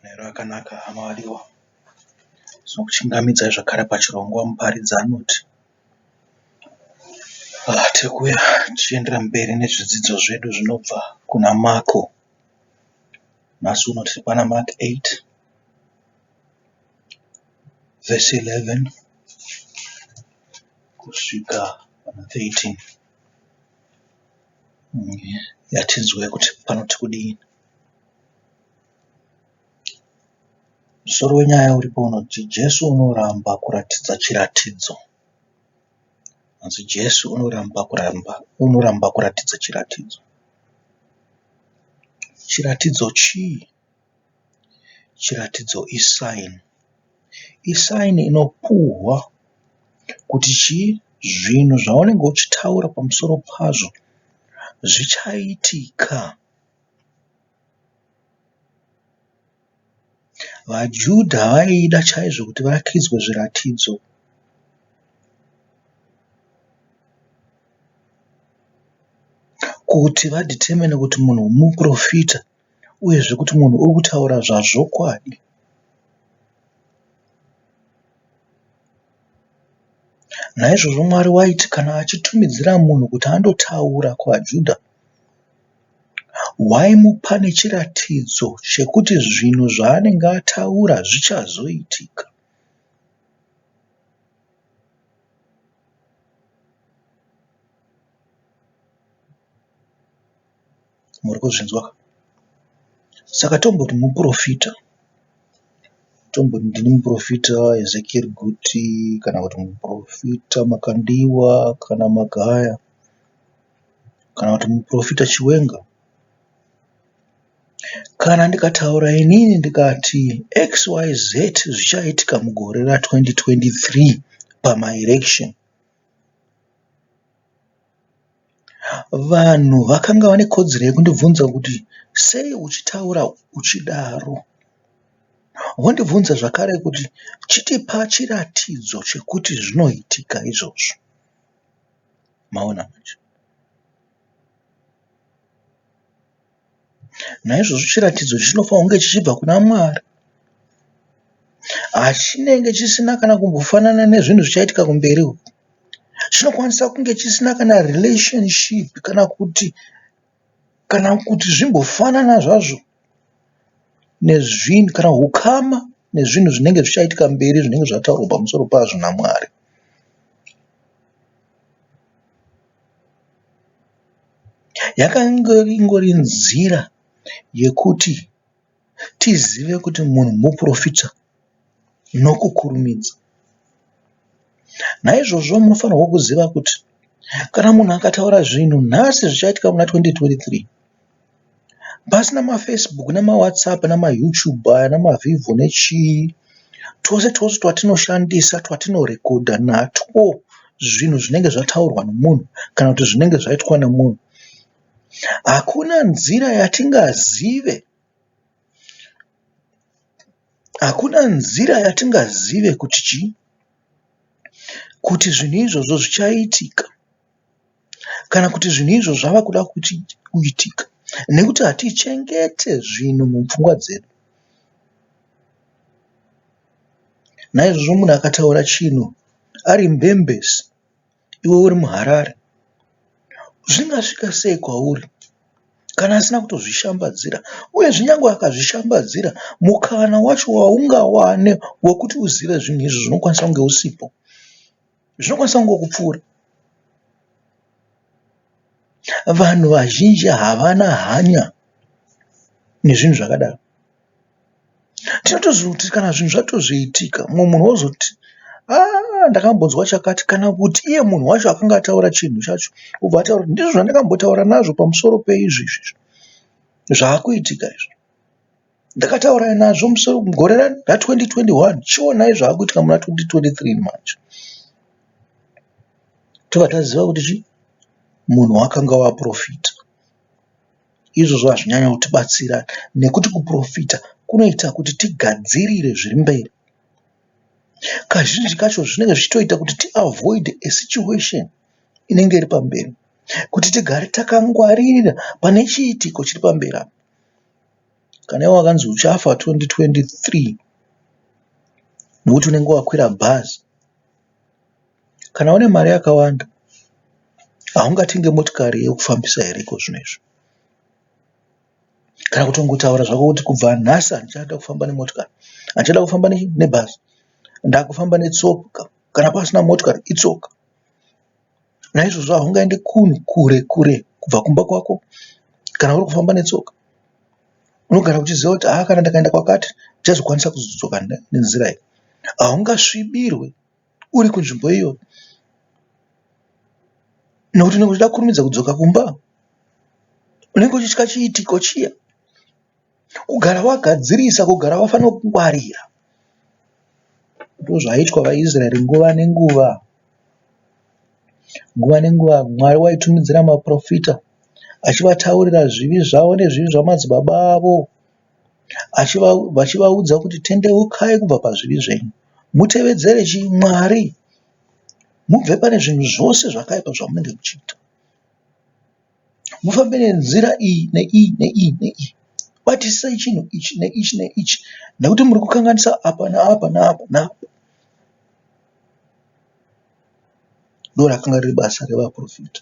Manheru akanaka hama vadiwa. Tinokuchingamidzai zvakare pachirongwa Muparidzi anoti. Tiri kuuya tichiendera mberi nezvidzidzo zvedu zvinobva kuna Marko. Nhasi uno tiri pana Mark 8 verse 11 kusvika pana 13. Ngatinzwe kuti panoti kudii. Musoro wenyaya uripo unoti Jesu unoramba kuratidza chiratidzo. Hanzi Jesu unoramba kuramba unoramba kuratidza chiratidzo. Chiratidzo chii? Chiratidzo isign. Isign inopuhwa kuti chii? Zvinhu zvaunenge uchitaura pamusoro pazvo zvichaitika. VaJudha vaida chaizvo kuti varakidzwe zviratidzo kuti vadhitemene kuti munhu muporofita uyezve kuti munhu uri kutaura zvazvokwadi. Naizvozvo Mwari waiti kana achitumidzira munhu kuti andotaura kuvaJudha, Waimupa nechiratidzo chekuti zvinhu zvaanenge ataura zvichazoitika. Muri kuzvinzwa ka? Saka tomboti muprofita, tomboti ndini muprofita Ezekiel Guti kana kuti muprofita Makandiwa kana Magaya. Kana kuti muporofita Chiwenga. Kana ndikataura inini ndikati XYZ zvichaitika mugore ra 2023 pamaerection. Vanhu vakanga vane kodzero yekundibvunza kuti sei uchitaura uchidaro. Vondibvunza zvakare kuti chitipa chiratidzo chekuti zvinoitika izvozvo. Maona manje. Naizvozvo chiratidzo chinofanirwa kunge chichibva kuna Mwari. Hachinenge chisina kana kumbofanana nezvinhu zvichaitika kumberi uku. Chinokwanisa kunge chisina kana relationship kana kuti kana kuti zvimbofanana zvazvo nezvinhu kana hukama nezvinhu zvinenge zvichaitika mberi zvinenge zvataurwa pamusoro pazvo naMwari. Yakanga ingori nzira yekuti tizive kuti munhu muporofita nokukurumidza. Naizvozvo munofanirwa kuziva kuti kana munhu akataura zvinhu nhasi zvichaitika muna 2023 pasina maFacebook nemaWhatsApp nemaYouTube aya nemaVivo nechii twose twose twatinoshandisa twatinorekodha natwo zvinhu zvinenge zvataurwa nemunhu kana kuti zvinenge zvaitwa nemunhu. Hakuna nzira yatingazive hakuna nzira yatingazive kuti chii kuti zvinhu izvozvo zvichaitika. Kana kuti zvinhu izvo zvava kuda kuitika nekuti hatichengete zvinhu mupfungwa dzedu. Naizvozvo munhu akataura chinhu ari Mbembesi iwe uri muHarare zvingasvika sei kwauri kana asina kutozvishambadzira uyezve nyangwe akazvishambadzira mukana wacho waungawane wekuti uzive zvinhu izvi zvinokwanisa kunge usipo. Zvinokwanisa kungokupfuura. Vanhu vazhinji havana hanya nezvinhu zvakadaro. Tinotozoti kana zvinhu zvatozoitika mumwe munhu ozoti haa ndakambonzwa chakati kana kuti iye munhu wacho akanga ataura chinhu chacho obva ataura kuti ndizvo zvandakambotaura nazvo pamusoro peizvi izvi zvaakuitika izvi. Ndakataura nazvo mugore ra 2021 chionai zvaakuitika muna 2023 manje. Tobva taziva kuti chii munhu wakanga waporofita. Izvozvo hazvinyanya kutibatsira nekuti kuporofita kunoita kuti tigadzirire zviri mberi. Kazhinji kacho zvinenge zvichitoita kuti tiavhoidhe a situation inenge iri pamberi kuti tigare takangwarira pane chiitiko chiri pamberi apa. Kana iwe wakanzi uchafa 2023 nokuti unenge wakwira bhazi, kana une mari yakawanda haungatenge motikari yekufambisa here iko zvino izvi? Kana kutongotaura zvako kuti kubva nhasi handichada kufamba nemotikari, handichada kufamba nebhazi, ndakufamba netsoka. Kana pasina motikari itsoka. Naizvozvo haungaende kunhu kure kure kubva kumba kwako kana uri kufamba netsoka. Unogara uchiziva kuti haa kana ndikaenda kwakati ndichazokwanisa kuzodzoka nenzira iyi. Haungasvibirwe uri kunzvimbo iyoyo nekuti unenge uchida kukurumidza kudzoka kumba. Unenge uchitya chiitiko chiya. Kugara wagadzirisa, kugara wafanira kungwarira. Ndozvaiitwa vaIsraeri nguva nenguva. Nguva nenguva Mwari waitumidzira maporofita achivataurira zvivi zvavo nezvivi zvamadzibaba avo. Vachivaudza kuti tendeukai kubva pazvivi zvenyu mutevedzere chii? Mwari. Mubve pane zvinhu zvose zvakaipa zvamunenge muchiita. Mufambe nenzira iyi neiyi neiyi neiyi. Batisisai chinhu ichi neichi neichi nekuti muri kukanganisa apa naapa naapa naapa. Ndorakanga riri basa revaprofita.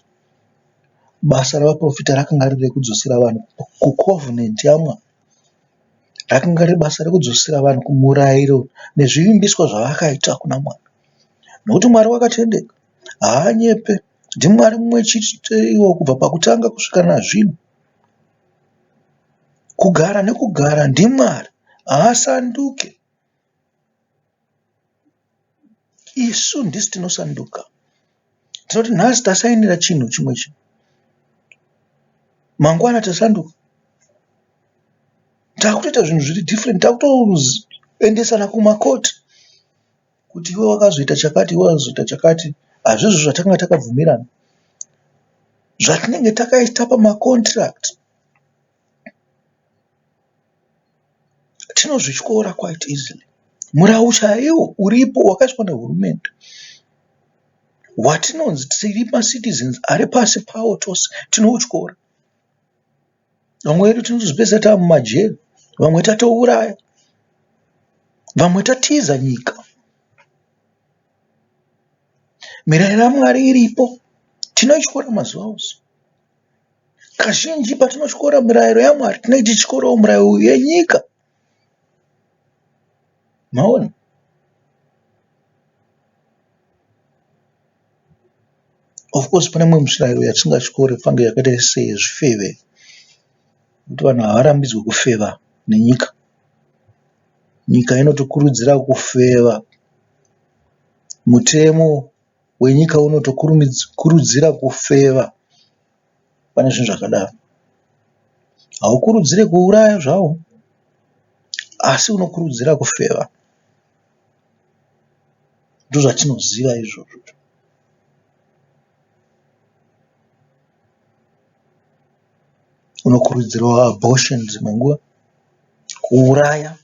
Basa revaprofita rakanga riri rekudzosera vanhu kucovenant yaMwari. Rakanga riri basa rekudzosera vanhu kumurayiro nezvivimbiswa zvavakaita kuna Mwari. Nekuti Mwari wakatendeka, haanyepe. NdiMwari mumwe chete iwo kubva pakutanga kusvika nazvino. Kugara nekugara ndiMwari, haasanduke. Isu ndisu tinosanduka. Tinoti nhasi tasainira chinhu chimwe chinhu, mangwana tasanduka. Takutoita zvinhu zviri different, takutoendesana kumakoti. Kuti iwe wakazoita chakati iwe wakazoita chakati hazvizvo zvatakanga takabvumirana. Zvatinenge takaita pamacontract tinozvityora quite easily. Murawu chaiwo uripo wakaiswa nehurumende watinonzi tiri macitizens ari pasi pawo tose tinoutyora. Vamwe vedu tinozopedzisira tava mumajeri, vamwe tatouraya, vamwe tatiza nyika. Mirayiro yaMwari iripo, tinoityora mazuva ose. Kazhinji patinotyora mirayiro yaMwari tinenge tichityorawo mirayiro yenyika. Maona? Of course pane mimwe mirayiro yatisingatyore fange yakaita seyezvifeve nekuti vanhu havarambidzwe kufeva nenyika. Nyika inotokurudzira kufeva. Mutemo wenyika unotokurudzira kufeva pane zvinhu zvakadaro. Haukurudzire kuuraya zvawo asi unokurudzira kufeva. Ndozvatinoziva izvozvo. Unokurudzirwa abortion dzimwe nguva, kuuraya.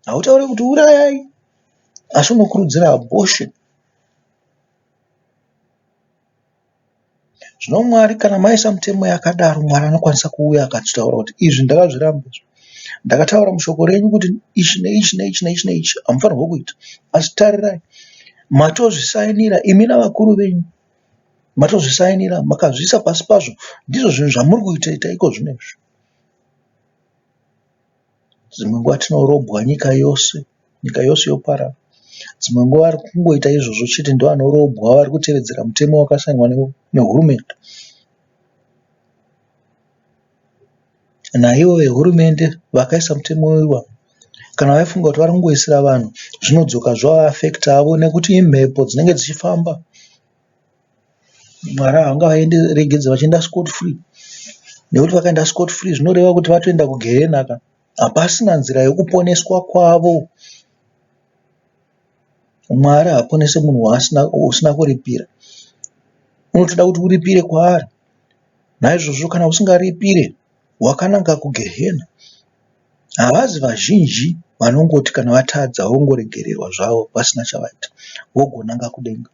Hautauri kuti urayai asi unokurudzira abortion. Zvino Mwari kana maisa mitemo yakadaro Mwari anokwanisa kuuya akatotaura kuti izvi ndakazviramba izvi. Ndakataura mushoko renyu kuti ichi neichi neichi neichi neichi hamufanirwi kuita. Asi tarirai matozvisainira imi navakuru venyu matozvisainira makazviisa pasi pazvo ndizvo zvinhu zvamuri kuita iko zvino izvi. Dzimwe nguva tinorobwa nyika yose, nyika yose yoparara. Dzimwe nguva vari kungoita izvozvo chete ndovanorobwa vari kutevedzera mutemo wakasainwa nehurumende. Naivo vehurumende vakaisa mutemo iwayo kana vaifunga kuti vari kungoisira vanhu zvinodzoka zvovafekitavo nekuti imhepo dzinenge dzichifamba. Mwari haangavaregedzi vachienda scot free nekuti vakaenda scot free zvinoreva kuti vatoenda kugehena ka. Hapasina nzira yekuponeswa kwavo. Mwari haaponese munhu usina kuripira. Unotoda kuti uripire kwaari. Naizvozvo kana usingaripire wakananga kugehena. Havazi vazhinji vanongoti kana vatadza vongoregererwa zvavo pasina chavaita vogonanga kudenga.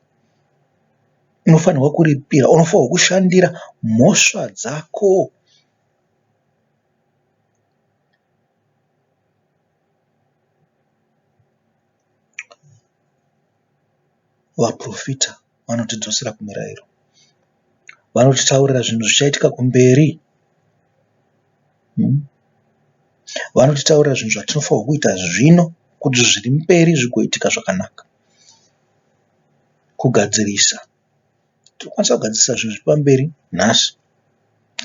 Unofanirwa kuripira, unofanirwa kushandira mhosva dzako. Vaprofita vanotidzosera kumirayiro. Vanotitaurira zvinhu zvichaitika kumberi. Vanotitaurira zvinhu zvatinofanirwa kuita zvino kuti zviri mberi zvigoitika zvakanaka. Kugadzirisa. Tinokwanisa kugadzirisa zvinhu zviri pamberi nhasi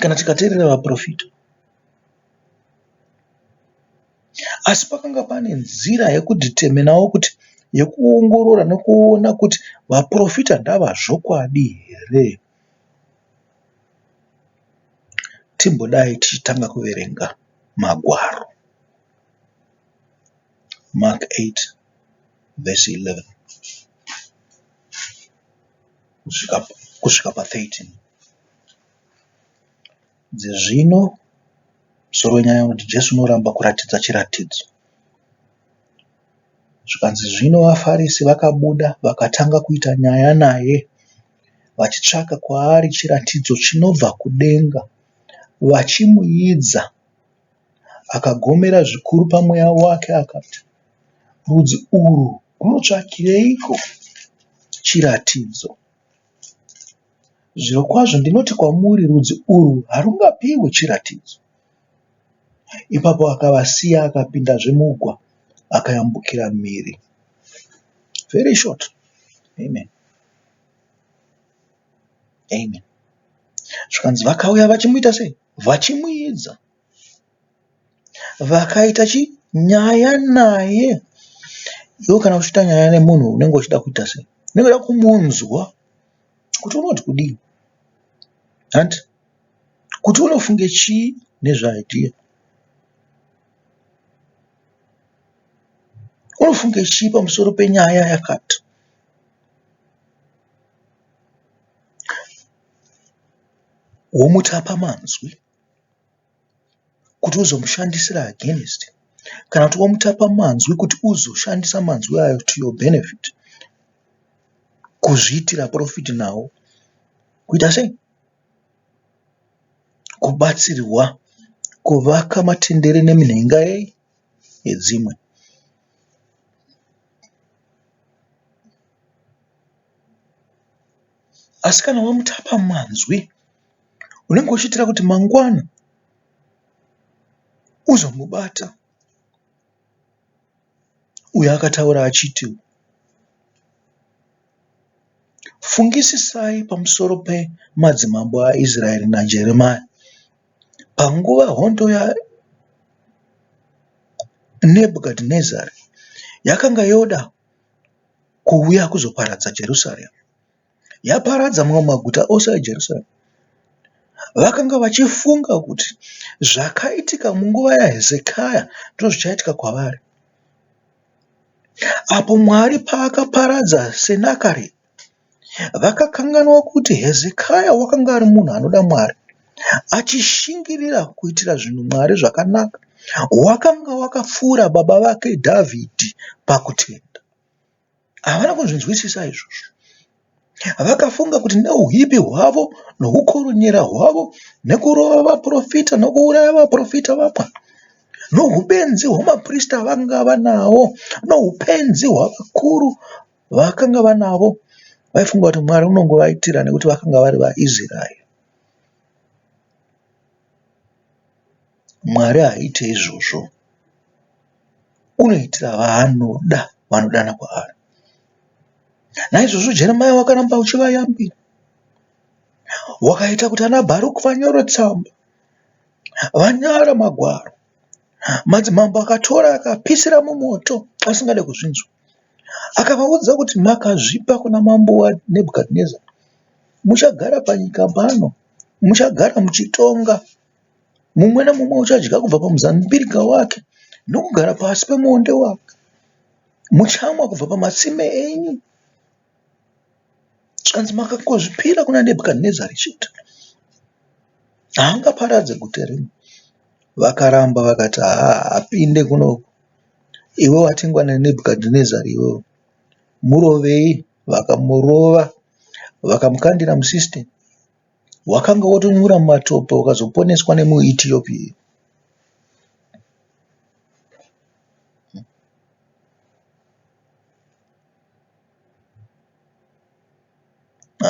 kana tikateerera vaprofita. Asi pakanga pane nzira yekudhitemenawo kuti yekuongorora nekuona kuti vaprofita ndavazvokwadi here. Timbodai tichitanga kuverenga magwaro. Mark 8 verse 11 kusvika pa 13. Zvino musoro wenyaya unoti Jesu unoramba kuratidza chiratidzo. Zvikanzi zvino vaFarisi vakabuda vakatanga kuita nyaya naye vachitsvaka kwaari chiratidzo chinobva kudenga vachimuidza. Akagomera zvikuru pamweya wake akati, Rudzi urwu runotsvakireiko chiratidzo? Zvirokwazvo ndinoti kwamuri, rudzi urwu harungapiwi chiratidzo. Ipapo akavasiya akapindazve mugwa akayambukira mhiri. Very short. Amen. Amen. Zvikanzi vakauya vachimuita sei? Vachimuidza. Vakaita chi nyaya naye. Iwe kana uchiita nyaya nemunhu unenge uchida kuita sei? Unenge uchida kumunzwa kuti unoti kudii hanti? Kuti unofunge chii nezvaidea. Unofunge chii pamusoro penyaya yakati? Womutapa manzwi. Kuti uzomushandisira against kana kuti womutapa manzwi kuti uzoshandisa manzwi ayo to your benefit kuzviitira profit nawo. Kuita sei? Kubatsirwa kuvaka matendere neminhenga yei yedzimwe. Asi kana wamutapa manzwi unenge uchiitira kuti mangwana uzomubata. Uyo akataura achiti, Fungisisai pamusoro pemadzimambo aIsraeri naJeremiya. Panguva hondo yaNebhukadhinezari yakanga yoda kuuya kuzoparadza Jerusarema, yaparadza mamwe maguta ose eJerusarema. Vakanga vachifunga kuti zvakaitika munguva yaHezekiah ndozvichaitika kwavari. Apo Mwari paakaparadza Senakeribi, vakakanganwa kuti Hezekiah wakanga ari munhu anoda Mwari, achishingirira kuitira zvinhu Mwari zvakanaka. Wakanga wakapfuura baba vake Dhavhidhi pakutenda. Havana kuzvinzwisisa izvozvo. Vakafunga kuti neuipi hwavo nohukoronyera hwavo nekurova vaprofita nokuuraya vaprofita vamwe nohubenzi hwamaprista avakanga vanahwo nohupenzi hwavakuru vakanga vanavo vaifunga kuti Mwari unongovaitira nekuti vakanga vari vaIsraeri. Mwari haaite izvozvo. Unoitira vaanoda vanodana kwaari. Naizvozvo Jeremiya wakaramba uchivayambira. Wakaita kuti ana Bharuki vanyore tsamba, vanyora magwaro. Madzimambo akatora akapisira mumoto asingade kuzvinzwa. Akavaudza kuti makazvipa kuna mambo waNebhukadhinezari. Muchagara panyika pano, muchagara muchitonga. Mumwe nemumwe uchadya kubva pamuzambiringa wake nokugara pasi pemuonde wake. Muchamwa kubva pamatsime enyu. Zvikanzi makangozvipira kuna Nebhukadhinezari chete. Haangaparadze guta rino. Vakaramba vakati haa haapinde kunoku. Iwe watengwa naNebhukadhinezari iwewe. Murovei. Vakamurova vakamukandira musisitemu. Wakanga wotonyura mumatope ukazoponeswa nemuItiopiya.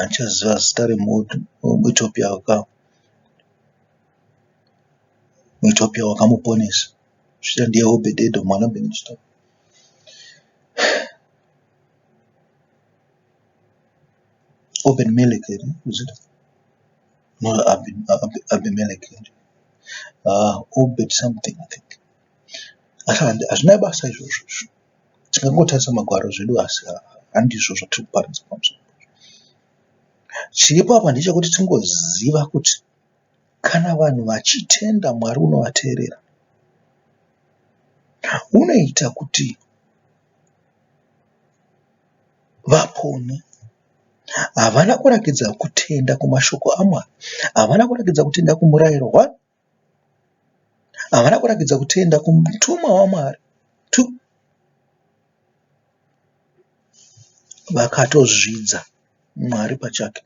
Handichaziva zita remuEthiopia muEthiopia wakamuponesa. Zvichida ndiye Obed-Edom ana Obed-Melech here? Is it? Not Abimelech. Obed something I think. Asi hazvina basa izvozvo izvo. Tingangotarisa magwaro zvedu asi handizvo zvatiri kuparidza pamusoro pazvo. Chiripo apa ndechekuti tingoziva kuti kana vanhu vachitenda Mwari unovateerera. Unoita kuti vapone. Havana kurakidza kutenda kumashoko aMwari. Havana kurakidza kutenda kumurayiro one. Havana kurakidza kutenda kumutumwa waMwari two. Vakatozvidza Mwari pachake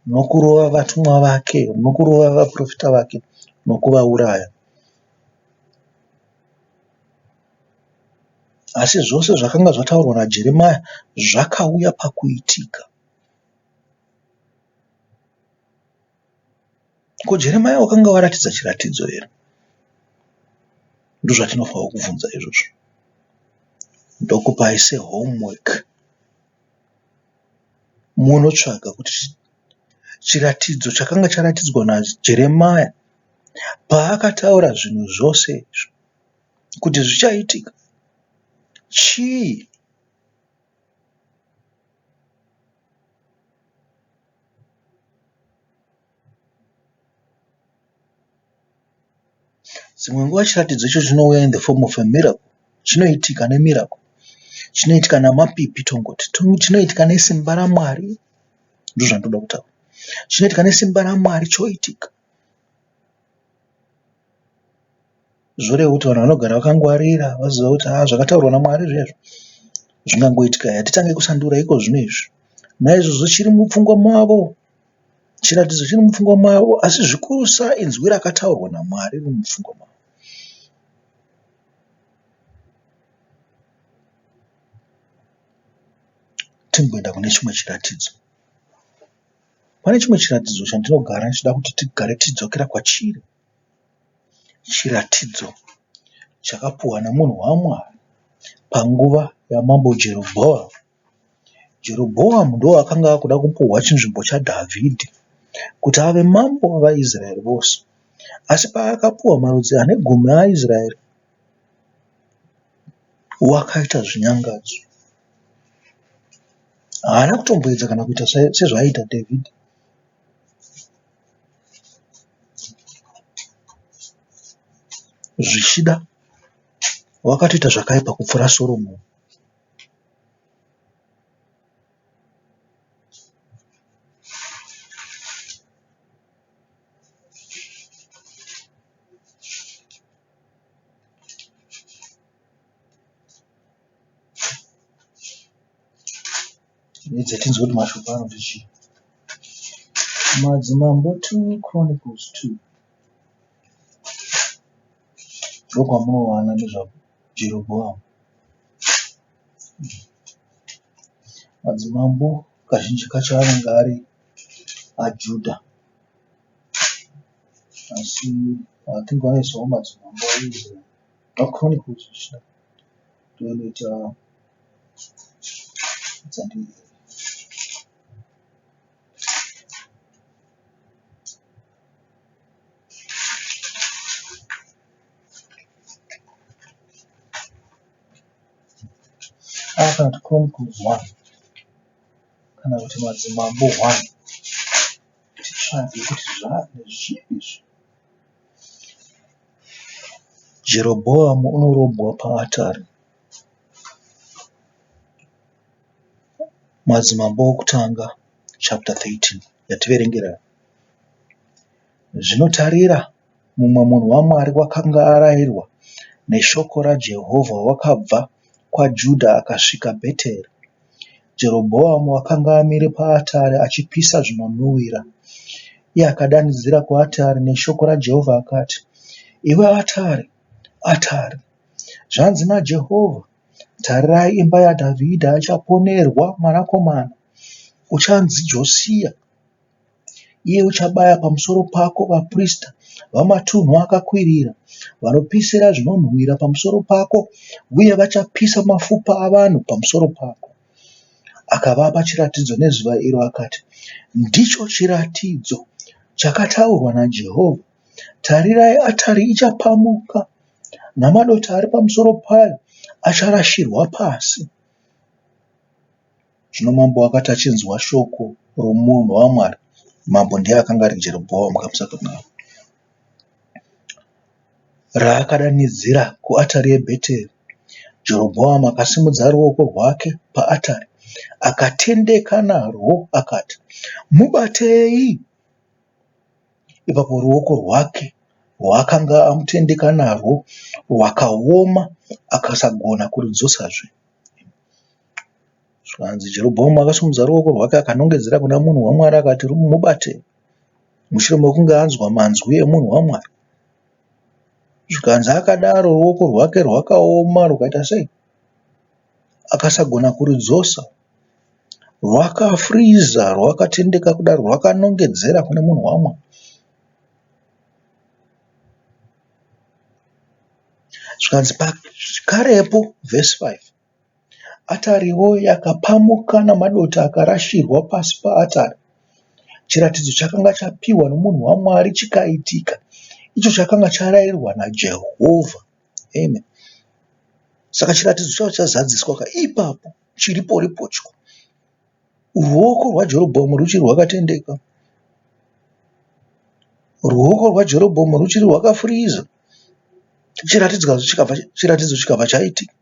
nokurova vatumwa vake, nokurova vaprofita vake nokuvauraya. Asi zvose zvakanga zvataurwa naJeremiya zvakauya pakuitika. Ko Jeremiya wakanga waratidza chiratidzo here? Ndozvatinofanirwa kubvunza izvozvo. Ndokupai sehomework. Munotsvaga kuti chiratidzo chakanga charatidzwa naJeremiya paakataura zvinhu zvose izvi kuti zvichaitika chii? Dzimwe nguva chiratidzo ichocho chinouya in the form of a miracle. Chinoitika nemiracle. Chinoitika namapipi tongoti. Chinoitika nesimba raMwari. Ndozvandinoda kutaura. Chinoitika nesimba raMwari choitika. Zvoreva kuti vanhu vanogara vakangwarira vaziva kuti haa zvakataurwa naMwari zviya izvi zvingangoitika here. Hatitange kusandura ikozvino izvi. Naizvozvo chiri mupfungwa mavo, chiratidzo chiri mupfungwa mavo asi zvikurusa inzwi rakataurwa naMwari riri mupfungwa mavo. Timboenda kune chimwe chiratidzo. Pane chimwe chiratidzo chandinogara ndichida kuti tigare tichidzokera kwachiri. Chiratidzo chakapuhwa nemunhu waMwari panguva yamambo Jerobhoamu. Jerobhoamu ndiye akanga akuda kupuhwa chinzvimbo chaDhavhidhi kuti ave mambo wevaIsraeri vose. Asi paakapuhwa marudzi ane gumi aIsraeri wakaita zvinyangadzo. Haana kutomboedza kana kuita sezvaiita Dhavhidhi. Zvichida wakatoita zvakaipa kupfuura Soromoni. Edza tinzwe kuti mashoko anoti chii. Madzimambo 2 Chronicles 2 ndokwamunowana nezvaJerobhoamu. Madzimambo kazhinji kacho anenge ari aJudha asi I think vanoisawo madzimambo aIsraeri. MaChronicles ndoinoita Kana kuti Chronicles 1 kana kuti Madzimambo 1 titsvage kuti ndezvipi izvi. Jerobhoamu unorobwa paatari. Madzimambo okutanga chapter 13 yativerengera. Zvino tarira, mumwe munhu waMwari wakanga arayirwa neshoko raJehovha wakabva kwaJudha akasvika Bheteri. Jerobhoamu akanga amire paatari achipisa zvinonhuhwira. Iye akadanidzira kuatari neshoko raJehovha akati, Iwe atari, atari! Zvanzi naJehovha, Tarirai imba yaDhavhidha ichaponerwa mwanakomana. Uchanzi Josiya. Iye uchabaya pamusoro pako vaprista vamatunhu akakwirira, vanopisira zvinonhuhwira pamusoro pako, uye vachapisa mafupa avanhu pamusoro pako. Akavapa chiratidzo nezuva iro akati, Ndicho chiratidzo chakataurwa naJehovha, Tarirai, atari ichapamuka, namadota ari pamusoro payo acharashirwa pasi. Zvino mambo akati achinzwa shoko romunhu waMwari, mambo ndiye akanga ari Jerobhoamu kamusakanganwa, raakadanidzira kuatari yeBheteri, Jerobhoamu akasimudza ruoko rwake paatari akatendeka narwo akati, Mubatei! Ipapo ruoko rwake rwaakanga amutendeka narwo rwakaoma akasagona kurudzosazve. Zvikanzi Jerobhoamu akasimudza ruoko rwake akanongedzera kuna munhu waMwari akati, Mubate! Mushure mekunge anzwa manzwi emunhu waMwari. Zvikanzi akadaro ruoko rwake rwakaoma rwukaita sei? Akasagona kurudzosa. Rwakafriza rwakatendeka kudaro rwakanongedzera kune munhu waMwari. Zvikanzi pakarepo vhesi 5 Atariwo yakapamuka namadota akarashirwa pasi paatari. Chiratidzo chakanga chapiwa nomunhu waMwari chikaitika, icho chakanga charayirwa naJehovha. Amen. Saka chiratidzo chava chazadziswa ka ipapo chiriporipotyo. Ruoko rwaJerobhoamu ruchiri rwakatendeka. Ruoko rwaJerobhoamu ruchiri rwakafuriza. Chiratidzo chikabva chaitika.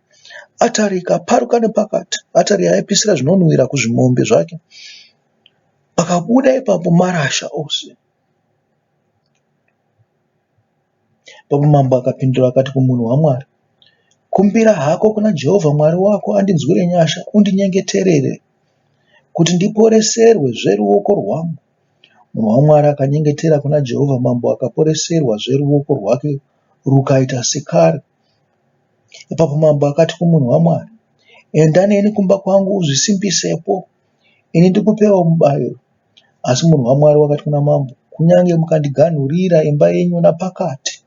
Atari ikaparuka nepakati. Atari yaipisira zvinonhuwira kuzvimombe zvake. Pakabuda ipapo marasha ose. Ipapo mambo akapindura akati kumunhu waMwari, Kumbira hako kuna Jehovha Mwari wako andinzwire nyasha undinyengeterere, kuti ndiporeserwezve ruoko rwangu. Munhu waMwari akanyengetera kuna Jehovha, mambo akaporeserwazve ruoko rwake rukaita sekare. Ipapo mambo akati kumunhu waMwari, Enda neni kumba kwangu uzvisimbisepo, ini ndikupewo mubayiro. Asi munhu waMwari wakati kuna mambo, Kunyange mukandiganhurira imba yenyu napakati,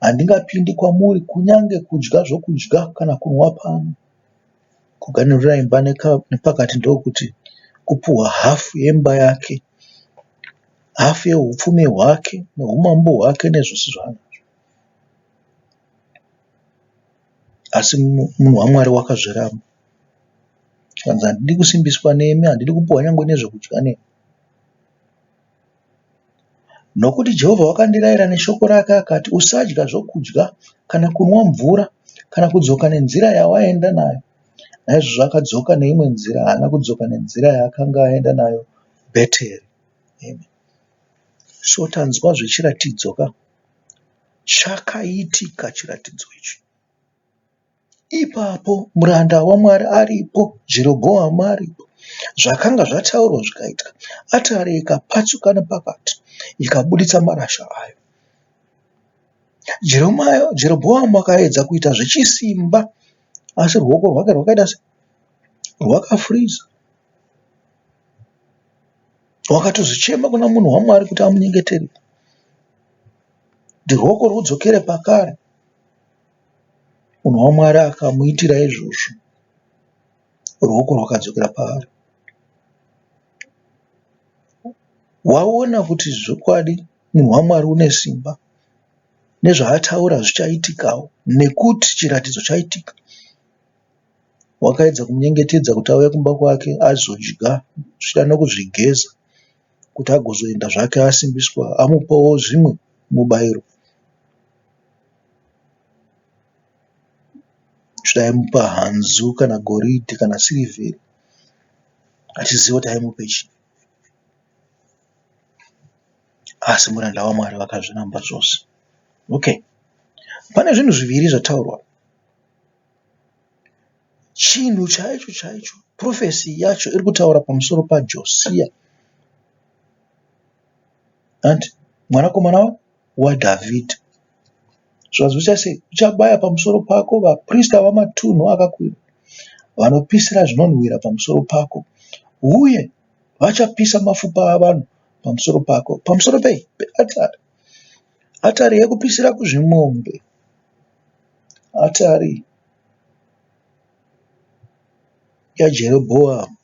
handingapindi kwamuri kunyange kudya zvokudya kana kunwa pano. Kuganhurira imba nepakati ndokuti kupuhwa hafu yemba yake, hafu yeupfumi hwake neumambo hwake nezvose zvaanazvo. Asi munhu waMwari wakazviramba. Zvikanzi handidi kusimbiswa nemi, handidi kupiwa nyangwe nezvekudya nemi. Nokuti Jehovha wakandirayira neshoko rake akati, Usadya zvokudya kana kunwa mvura kana kudzoka nenzira yawaenda nayo. Naizvozvo akadzoka neimwe nzira, haana kudzoka nenzira yaakanga aenda nayo Bheteri. Amen. So tanzwa zvechiratidzo ka. Chakaitika chiratidzo ichi. Ipapo muranda waMwari aripo, Jerobhoamu aripo, zvakanga zvataurwa zvikaitwa. Atari ikapatsuka nepakati ikabuditsa marasha ayo. Jerobhoamu akaedza kuita zvechisimba asi ruoko rwake rwakaita sei? Rwakafuriza. Wakatozochema kuna munhu waMwari kuti amunyengeterere kuti ruoko rwudzokere pakare. Munhu waMwari akamuitira izvozvo, ruoko rwakadzokera paari. Waona kuti zvokwadi munhu waMwari une simba nezvaataura zvichaitikawo nekuti chiratidzo chaitika. Wakaedza kumunyengetedza kuti auye kumba kwake azodya zvichida nokuzvigeza kuti agozoenda zvake asimbiswa amupawo zvimwe mubayiro. Zvichida aimupa hanzu kana goridhe kana sirivheri achiziva kuti aimupe chii. Asi muranda waMwari vakazviramba zvose. Okay. Pane zvinhu zviviri zvataurwa. Chinhu chaicho chaicho prophecy yacho iri kutaura pamusoro paJosiya and mwanakomana waDhavhidhi. Zvikanzi uchaita sei? Uchabaya pamusoro pako vaprista vamatunhu akakwira vanopisira zvinonhuhwira pamusoro pako uye. Vachapisa mafupa avanhu pamusoro pako. Pamusoro pei? Peatari. Atari yekupisira kuzvimombe. Atari yaJerobhoamu.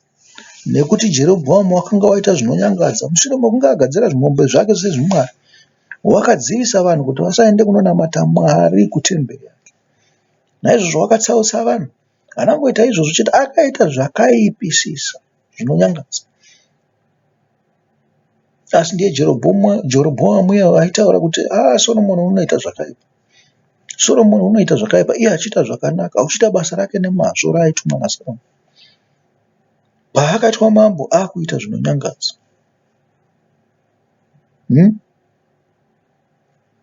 Nekuti Jerobhoamu wakanga waita zvinonyangadza mushure mekunge agadzira zvimombe zvake sezvimwari, wakadzivisa vanhu kuti vasaende kunonamata Mwari kutemberi yake. Naizvozvo wakatsausa vanhu. Haana kungoita izvozvo chete, akaita zvakaipisisa zvinonyangadza. Asi ndiye Jerobhoamu uya aitaura kuti aa Soromoni unoita zvakaipa. Soromoni unoita zvakaipa iye achiita zvakanaka, achiita basa rake nemazvo raaitumwa naSoromoni. Paakaitwa mambo akuita zvinonyangadza. Hmm?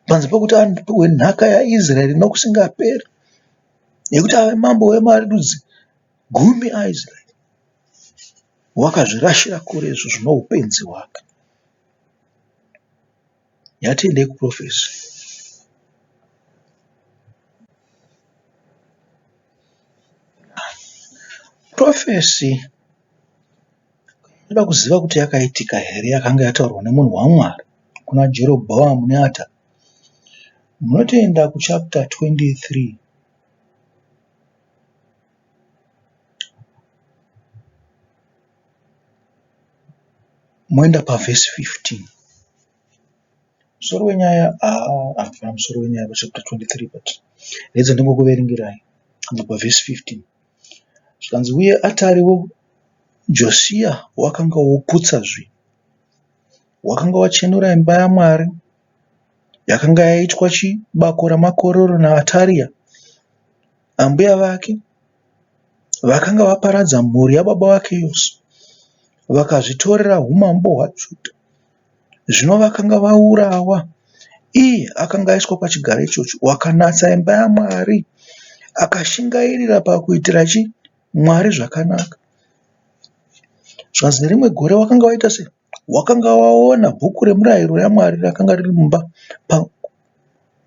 Panze pekuti apiwe nhaka yaIsraeri nokusingaperi, yekuti ave mambo wemarudzi gumi aIsraeri, wakazvirashira kure izvozvo noupenzi hwake. Ngatiendei kuprofesi. Profesi inoda kuziva kuti yakaitika here yakanga yataurwa nemunhu waMwari kuna Jerobhoamu neAtari. Munotoenda kuchapter 23. Moenda pavhesi 15. Musoro wenyaya haa hapana musoro wenyaya pachapter 23 but regai ndingokuverengerai kubva pavhesi 15. Zvikanzi uye atariwo Josia wakanga woputsa zvinhu. Wakanga wachenura imba yaMwari yakanga yaitwa chibako ramakororo naAtaria ambuya vake vakanga vaparadza mhuri yababa vake yose vakazvitorera umambo hwaJudha. Zvino vakanga vaurawa, iye akanga aiswa pachigaro ichocho, wakanatsa imba yaMwari, akashingairira pakuitira chi Mwari zvakanaka. Zvikanzi nerimwe gore wakanga waita sei? Wakanga waona bhuku remurayiro yaMwari rakanga riri mumba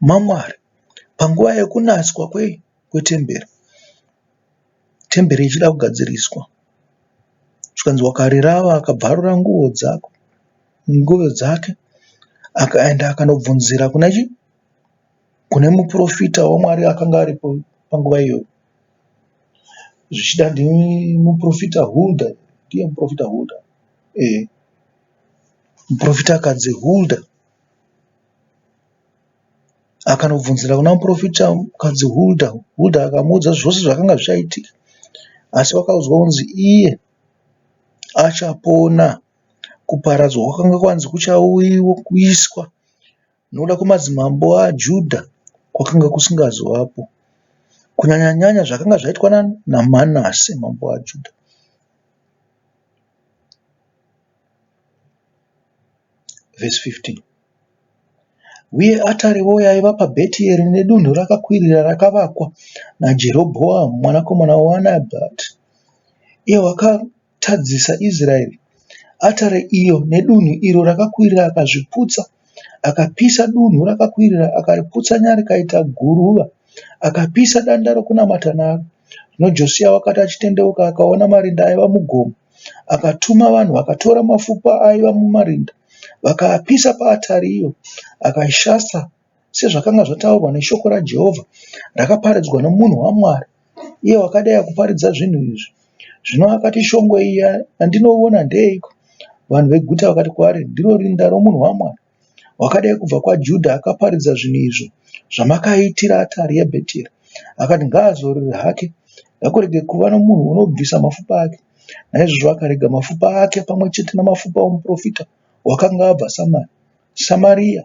maMwari panguva yekunatswa kwetemberi. Temberi ichida kugadziriswa. Zvikanzi wakarirava akabvarura nguo dzako, nguo dzake akaenda akanobvunzira kuna chi kune muprofita waMwari akanga aripo panguva iyoyo. Zvichida ndimuprofita Hulda, ndiye muprofita Hulda eh muprofitakadzi Hulda. Akanobvunzira kuna muprofitakadzi Hulda, Hulda akamuudza zvose zvakanga zvichaitika. Asi wakaudzwa kunzi iye achapona kuparadzwa kwakanga kwanzi kuchauiswa nokuda kwemadzimambo aJudha kwakanga kusingazovapo. Kunyanya-nyanya zvakanga zvaitwa naManase mambo waJudha. Vhesi 15. Uye atariwo yaiva paBhetieri nedunhu rakakwirira rakavakwa naJerobhoamu mwanakomana waNebhati, iye wakatadzisa Israeri. Atari iyo nedunhu iro rakakwirira akazviputsa, akapisa dunhu rakakwirira, akariputsanya rikaita guruva, akapisa danda rokunamata naro. Zvino Josia wakati achitendeuka akaona marinda aiva mugomo, Akatuma vanhu vakatora mafupa aiva mumarinda vakaapisa paatari iyo akaishasa sezvakanga zvataurwa neshoko raJehovha rakaparidzwa nomunhu waMwari, iye wakadeya kuparidza zvinhu izvi. Zvino akati, Shongwe iyi yandinoona ndeyeiko? Vanhu veguta vakati kwaari, Ndiro rinda romunhu waMwari wakadai kubva kwaJudha akaparidza zvinhu izvo zvamakaitira atari yeBheteri. Akati, Ngaazorore hake, ngakurege kuva nomunhu unobvisa mafupa ake. Naizvozvo akarega mafupa ake pamwe chete namafupa omuprofita wakanga abva Samaria.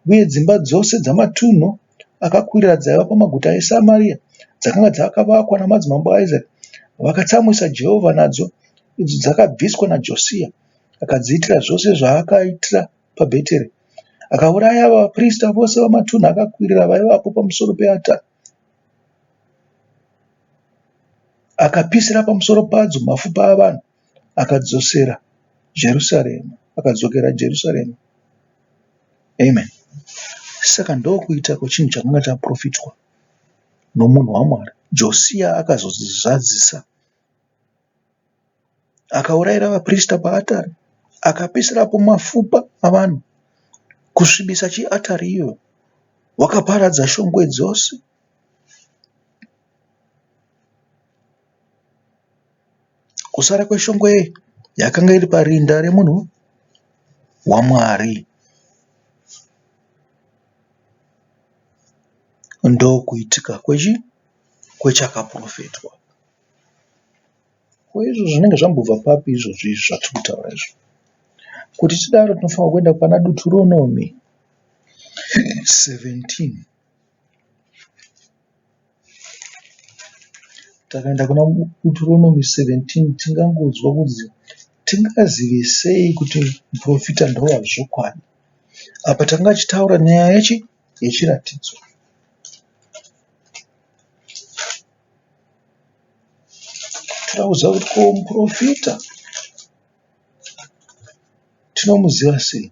Uye dzimba dzose dzamatunhu akakwirira dzaiva pamaguta eSamaria dzakanga dzakavakwa namadzimambo aIsraeri, vakatsamwisa Jehovha nadzo, idzo dzakabviswa naJosia, akadziitira zvose zvaakaitira paBheteri. Akauraya vaprista vose vamatunhu akakwirira vaivapo pamusoro peatari. Akapisira pamusoro padzo mafupa avanhu akadzosera Jerusarema, akadzokera Jerusarema. Amen. Saka ndokuita kwechinhu chakanga chaprofitwa nomunhu waMwari. Josia akazozvizadzisa. Akaurayira vaprista paatari, akapisirapo mafupa avanhu, kusvibisa chiatari iyoyo. Wakaparadza shongwe dzose. Kusara kweshongwe yakanga iri parinda remunhu waMwari. Ndokuitika kwechi kwechakaprofetwa. Ko izvo zvinenge zvambobva papi izvozvi izvi zvatiri kutaura izvi? Kuti tidaro tinofanirwa kuenda pana Deuteronomy 17. Takaenda kuna Deuteronomy 17 tingangonzwa kunzi tingazive sei kuti muprofita ndowazvokwadi. Apa tanga tichitaura nyaya yechi yechiratidzo. Toda kuziva kuti ko muprofita tinomuziva sei?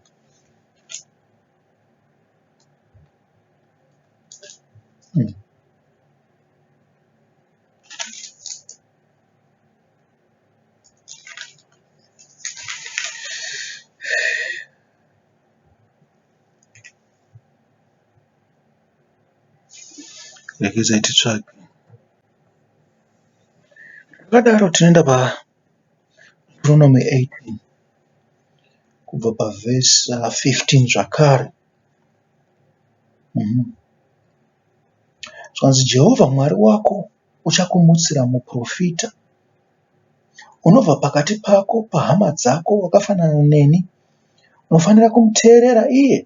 Regedzai titsvage. Zvakadaro tinoenda paDeuteronomy 18 kubva pavhesi 15 zvakare. Zvanzi Jehovha Mwari wako uchakumutsira muprofita unobva pakati pako pahama dzako wakafanana neni. Unofanira kumuteerera iye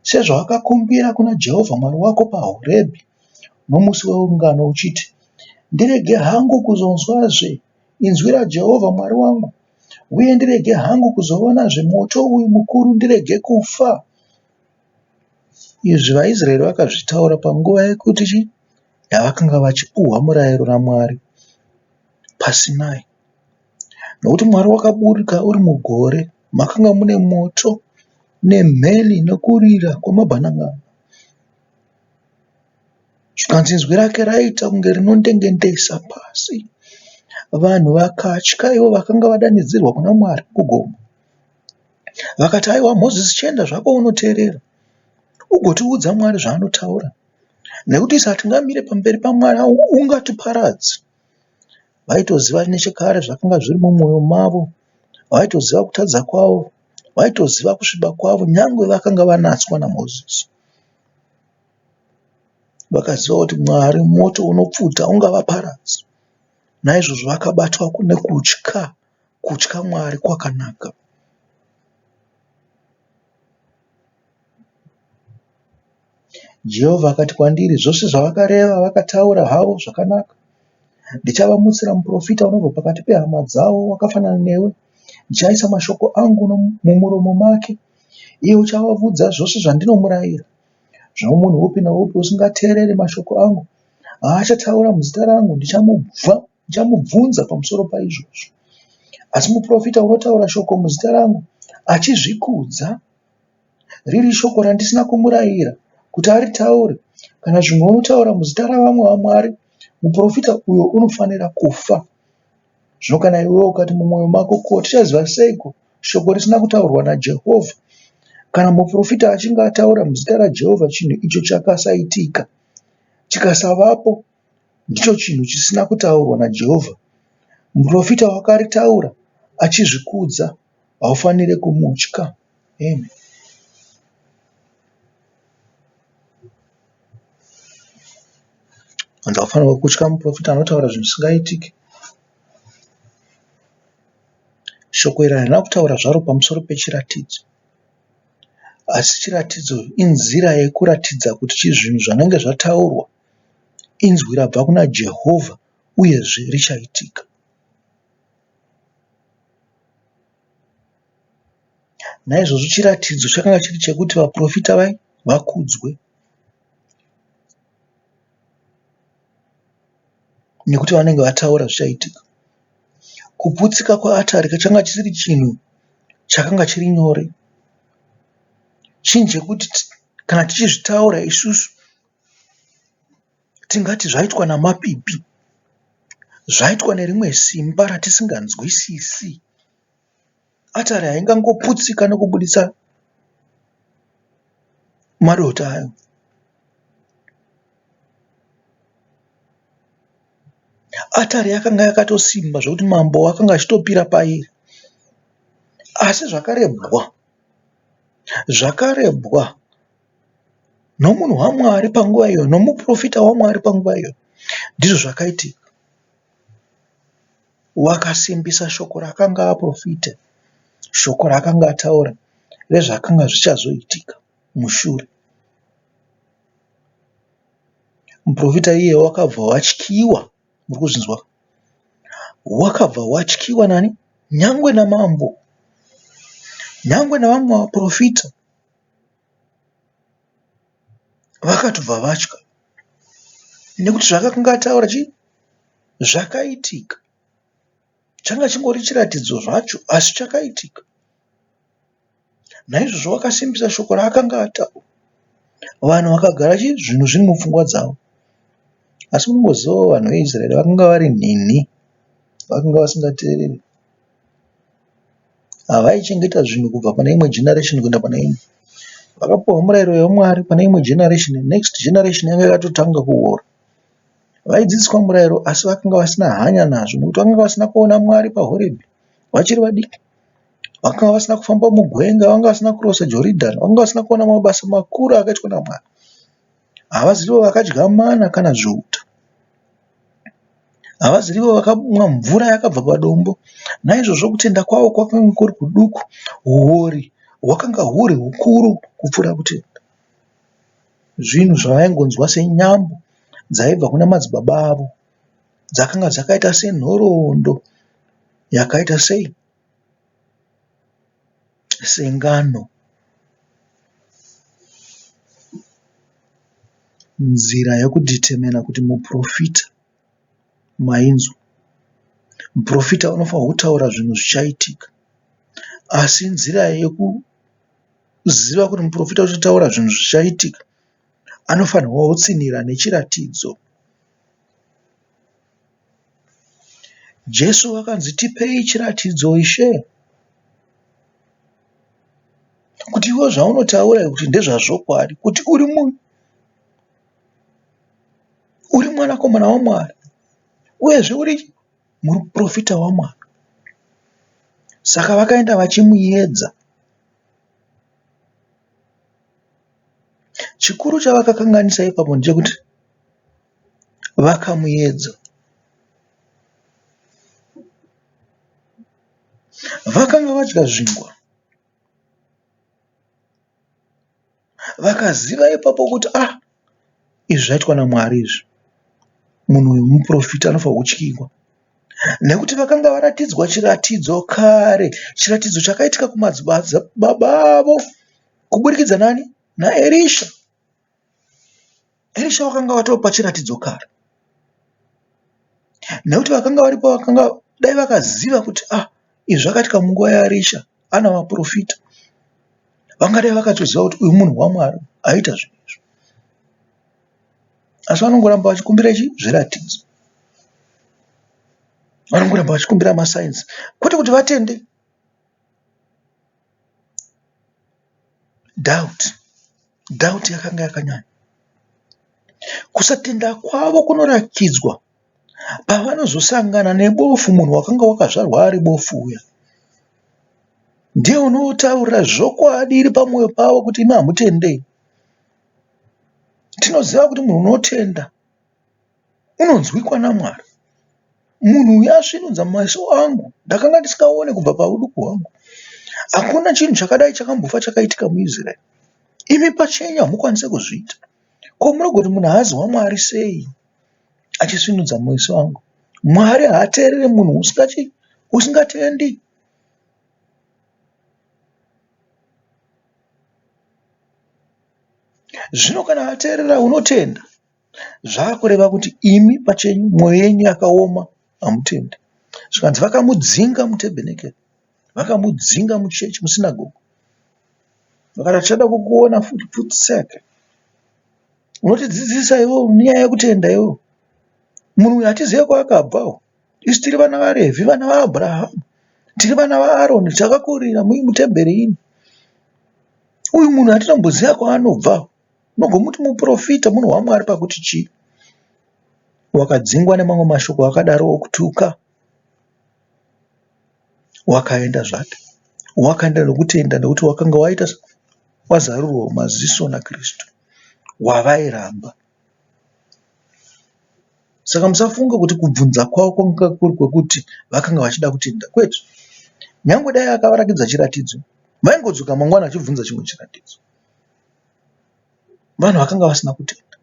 sezvawakakumbira kuna Jehovha Mwari wako paHorebhi nomusi weungano uchiti, Ndirege hangu kuzonzwazve inzwi raJehovha Mwari wangu, uye ndirege hangu kuzoonazve moto uyu mukuru ndirege kufa. Izvi vaIsraeri vakazvitaura panguva yekuti chii? Yavakanga vachipuhwa murayiro naMwari paSinai. Nokuti Mwari wakaburuka uri mugore, makanga mune moto nemheni nokurira kwamabhanan'ana. Zvikanzi inzwi rake raiita kunge rinondengendesa pasi. Vanhu vakatya ivo vakanga vadanidzirwa kuna Mwari kugomo. Vakati, Aiwa Mozisi chienda zvako unoteerera ugotiudza Mwari zvaanotaura nekuti isu hatingamire pamberi paMwari ungatiparadze. Vaitoziva nechekare zvakanga zviri mumwoyo mavo, vaitoziva kutadza kwavo, vaitoziva kusviba kwavo nyangwe vakanga vanatswa naMozisi. Vakaziva kuti Mwari moto unopfuta ungavaparadza. Naizvozvo vakabatwa nekutya, kutya Mwari kwakanaka. Jehovha akati kwandiri, Zvose zvavakareva vakataura havo zvakanaka. Ndichavamutsira muprofita unobva pakati pehama dzavo wakafanana newe. Ndichaisa mashoko angu mumuromo make, iye uchavaudza zvose zvandinomurayira. Zvino munhu upi noupi usingateereri mashoko angu aachataura muzita rangu, ndichamubvunza pamusoro paizvozvo. Asi muprofita unotaura shoko muzita rangu achizvikudza, riri shoko randisina kumurayira kuti aritaure, kana zvimwe unotaura muzita ravamwe vamwari, muprofita uyo unofanira kufa. Zvino kana iwewe ukati mumwoyo mako, Ko tichaziva seiko shoko risina kutaurwa naJehovha? Kana muprofita achinge ataura muzita raJehovha chinhu icho chakasaitika, chikasavapo, ndicho chinhu chisina kutaurwa naJehovha. Muprofita wakaritaura achizvikudza, haufanire kumutya. Amen. Vanhu havafanirwi kutya muprofita anotaura zvinhu zvisingaitiki. Shoko iri harina kutaura zvaro pamusoro pechiratidzo. Asi chiratidzo inzira yekuratidza kuti zvinhu zvanenge zvataurwa inzwi rabva kuna Jehovha uyezve richaitika. Naizvozvo chiratidzo chakanga chiri chekuti vaprofita vakudzwe. Nekuti vanenge vataura zvichaitika. Kuputsika kweatari changa chisiri chinhu chakanga chiri nyore. Chinhu chekuti kana tichizvitaura isusu tingati zvaitwa namapipi. Zvaitwa nerimwe simba ratisinganzwisisi. Atari haingangoputsika nokubuditsa madota ayo. Atari yakanga yakatosimba zvekuti mambo akanga achitopira pairi. Asi zvakarebwa, zvakarebwa nomunhu waMwari panguva iyoyo, nomuprofita waMwari panguva iyoyo, ndizvo zvakaitika. Wakasimbisa shoko raakanga aprofita, shoko raakanga ataura rezvakanga zvichazoitika mushure. Muprofita iye wakabva watyiwa, muri kuzvinzwa? Wakabva watyiwa nani? Nyangwe namambo, nyangwe navamwe vaprofita vakatobva vatya nekuti zvaakanga ataura chii? Zvakaitika. Changa chingori chiratidzo zvacho asi chakaitika. Naizvozvo wakasimbisa shoko raakanga ataura. Vanhu vakagara chii? Zvinhu zviri mupfungwa dzavo. Asi munongozivawo vanhu veIsraeri vakanga vari nhinhi, vakanga vasingateereri. Havaichengeta zvinhu kubva pane imwe generation kuenda pane imwe. Vakapiwa murayiro yaMwari pane imwe generation, next generation yanga yakatotanga kuora. Vaidzidziswa murayiro asi vakanga vasina hanya nazvo nekuti vakanga vasina kuona Mwari paHorebhi vachiri vadiki. Vakanga vasina kufamba mugwenga, vakanga vasina kurosa Joridhani, vakanga vasina kuona mabasa makuru akaitwa naMwari. Havazivo vakadya mana kana zvihuta. Havazirivo vakamwa mvura yakabva padombo. Naizvozvo kutenda kwavo kwakanga kuri kuduku, huori hwakanga huri hukuru kupfuura kutenda. Zvinhu zvavaingonzwa senyambo dzaibva kuna madzibaba avo dzakanga dzakaita senhoroondo yakaita sei? Sengano. Nzira yekudhitemena kuti muporofita mainzwa. Muporofita unofanirwa kutaura zvinhu zvichaitika asi nzira yekuziva kuti muporofita uchataura zvinhu zvichaitika anofanirwa kutsinhira nechiratidzo. Jesu vakanzi tipei chiratidzo Ishe. Kuti iwe zvaunotaura kuti ndezvazvokwadi kuti uri munhu uri mwanakomana waMwari uyezve uri muprofita waMwari. Saka vakaenda vachimuedza. Chikuru chavakakanganisa ipapo ndechekuti vakamuedza. Vakanga vadya zvingwa vakaziva ipapo kuti ah izvi zvaitwa naMwari izvi. Munhu uyu muprofita anofanirwa kutyirwa nekuti vakanga varatidzwa chiratidzo kare. Chiratidzo chakaitika kumadzibaba avo kuburikidza nani? NaErisha. Erisha wakanga watopa chiratidzo kare. Nekuti vakanga varipo vakanga dai vakaziva kuti ah izvi zvakaitika munguva yaErisha ana vaprofita vangadai vakatoziva kuti uyu munhu waMwari aita zvinhu izvi. Asi vanongoramba vachikumbira chi zviratidzo. Vanongoramba vachikumbira masainzi kwete kuti vatende. Doubt, doubt yakanga yakanyanya. Kusatenda kwavo kunoratidzwa pavanozosangana nebofu munhu wakanga wakazvarwa ari bofu uya. Ndiye unotaurira zvokwadi iri pamwoyo pavo kuti imi hamutende. Tinoziva kuti munhu unotenda unonzwikwa naMwari. Munhu uyu asvinudza maziso angu, ndakanga ndisingaone kubva pauduku hwangu. Hakuna chinhu chakadai chakambofa chakaitika muIsraeri. Imi pachenyu hamukwanise kuzviita. Ko munogoti munhu haazi waMwari sei achisvinudza meso angu? Mwari haateerere munhu usingatendi. Zvino kana ateerera unotenda. Zvakureva kuti imi pachenyu mwoyo yenyu yakaoma hamutendi. Zvikanzi vakamudzinga mutebhenekeri, vakamudzinga muchechi musinagogo. Vakati hatichada kukuona futi pfutseke. Unotidzidzisa iwewe nyaya yekutenda iwewe. Munhu uyu hatizive kwaakabva uyu. Isu tiri vana vaRevhi, vana vaAbhurahamu, tiri vana vaAroni, takakurira mutemberi ino. Uyu munhu hatinomboziva kwaanobva. Unogomuti muprofita, munhu waMwari pakuti chii? Wakadzingwa nemamwe mashoko akadaro okutuka. Wakaenda zvake. Wakaenda nokutenda nekuti wakanga waita wazarurwa maziso naKristu wavairamba. Saka musafunga kuti kubvunza kwavo kwanga kuri kwekuti vakanga vachida kutenda. Kwete. Nyangwe dai akavarakidza chiratidzo, vaingodzoka mangwana vachibvunza chimwe chiratidzo. Vanhu vakanga vasina kutenda.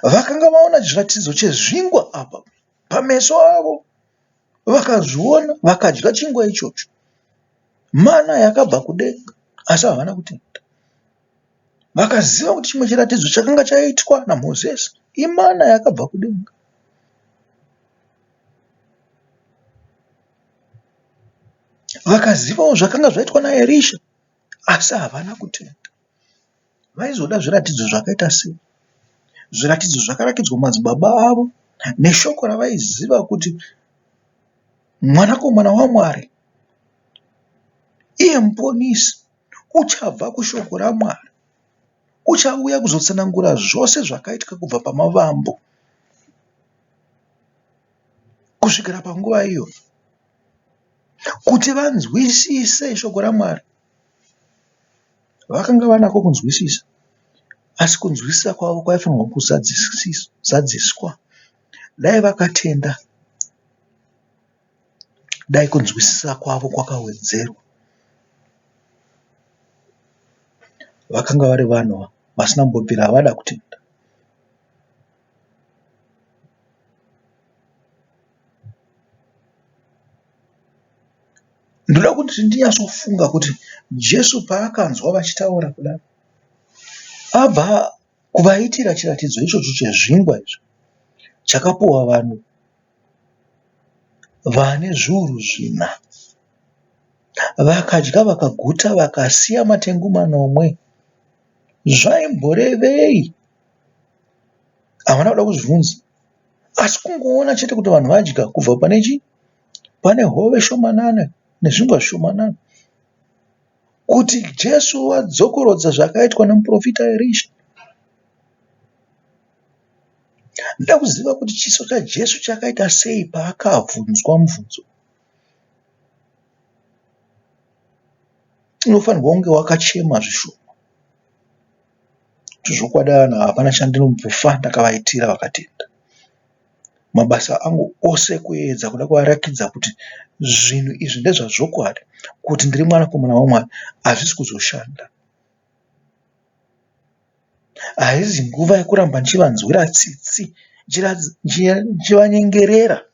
Vakanga vaona chiratidzo chezvingwa apa pameso avo. Vakazviona vakadya chingwa ichocho. Mana yakabva kudenga asi havana kutenda. Vakaziva kuti chimwe chiratidzo chakanga chaitwa naMozisi imana yakabva kudenga. Vakazivawo zvakanga zvaitwa naErisha asi havana kutenda. Vaizoda zviratidzo zvakaita sei? Zviratidzo zvakarakidzwa madzibaba avo neshoko ravaiziva kuti mwanakomana waMwari iye muponisi uchabva kushoko raMwari. Uchauya kuzotsanangura zvose zvakaitika kubva pamavambo kusvikira panguva iyoyo. Kuti vanzwisise shoko raMwari, vakanga vanako kunzwisisa asi kunzwisisa kwavo kwaifanirwa kuzadziswa. Dai vakatenda, dai kunzwisisa kwavo kwakawedzerwa. Vakanga vari vanhu vasina kumbobvira vada kutenda. Ndoda kuti ndinyatsofunga kuti Jesu paakanzwa vachitaura kudaro, abva kuvaitira chiratidzo ichocho chezvingwa izvi chakapuwa vanhu vane zviuru zvina. Vakadya vakaguta vakasiya matengu manomwe. Zvaimborevei? Havana kuda kuzvibvunza. Asi kungoona chete kuti vanhu vadya kubva pane chii? Pane hove shomanana nezvingwa zvishomanana. Kuti Jesu wadzokorodza zvakaitwa nemuprofita Erisha. Ndoda kuziva kuti chiso chaJesu chakaita sei paakabvunzwa mubvunzo. Unofanirwa kunge wakachema zvishoma. Kuti zvokwadi vanhu ava hapana chandinombofa ndakavaitira vakatenda. Mabasa angu ose kuedza kuda kuvarakidza kuti zvinhu izvi ndezvazvokwadi kuti ndiri mwanakomana waMwari hazvisi kuzoshanda. Haizi nguva yekuramba ndichivanzwira tsitsi ndichivanyengerera.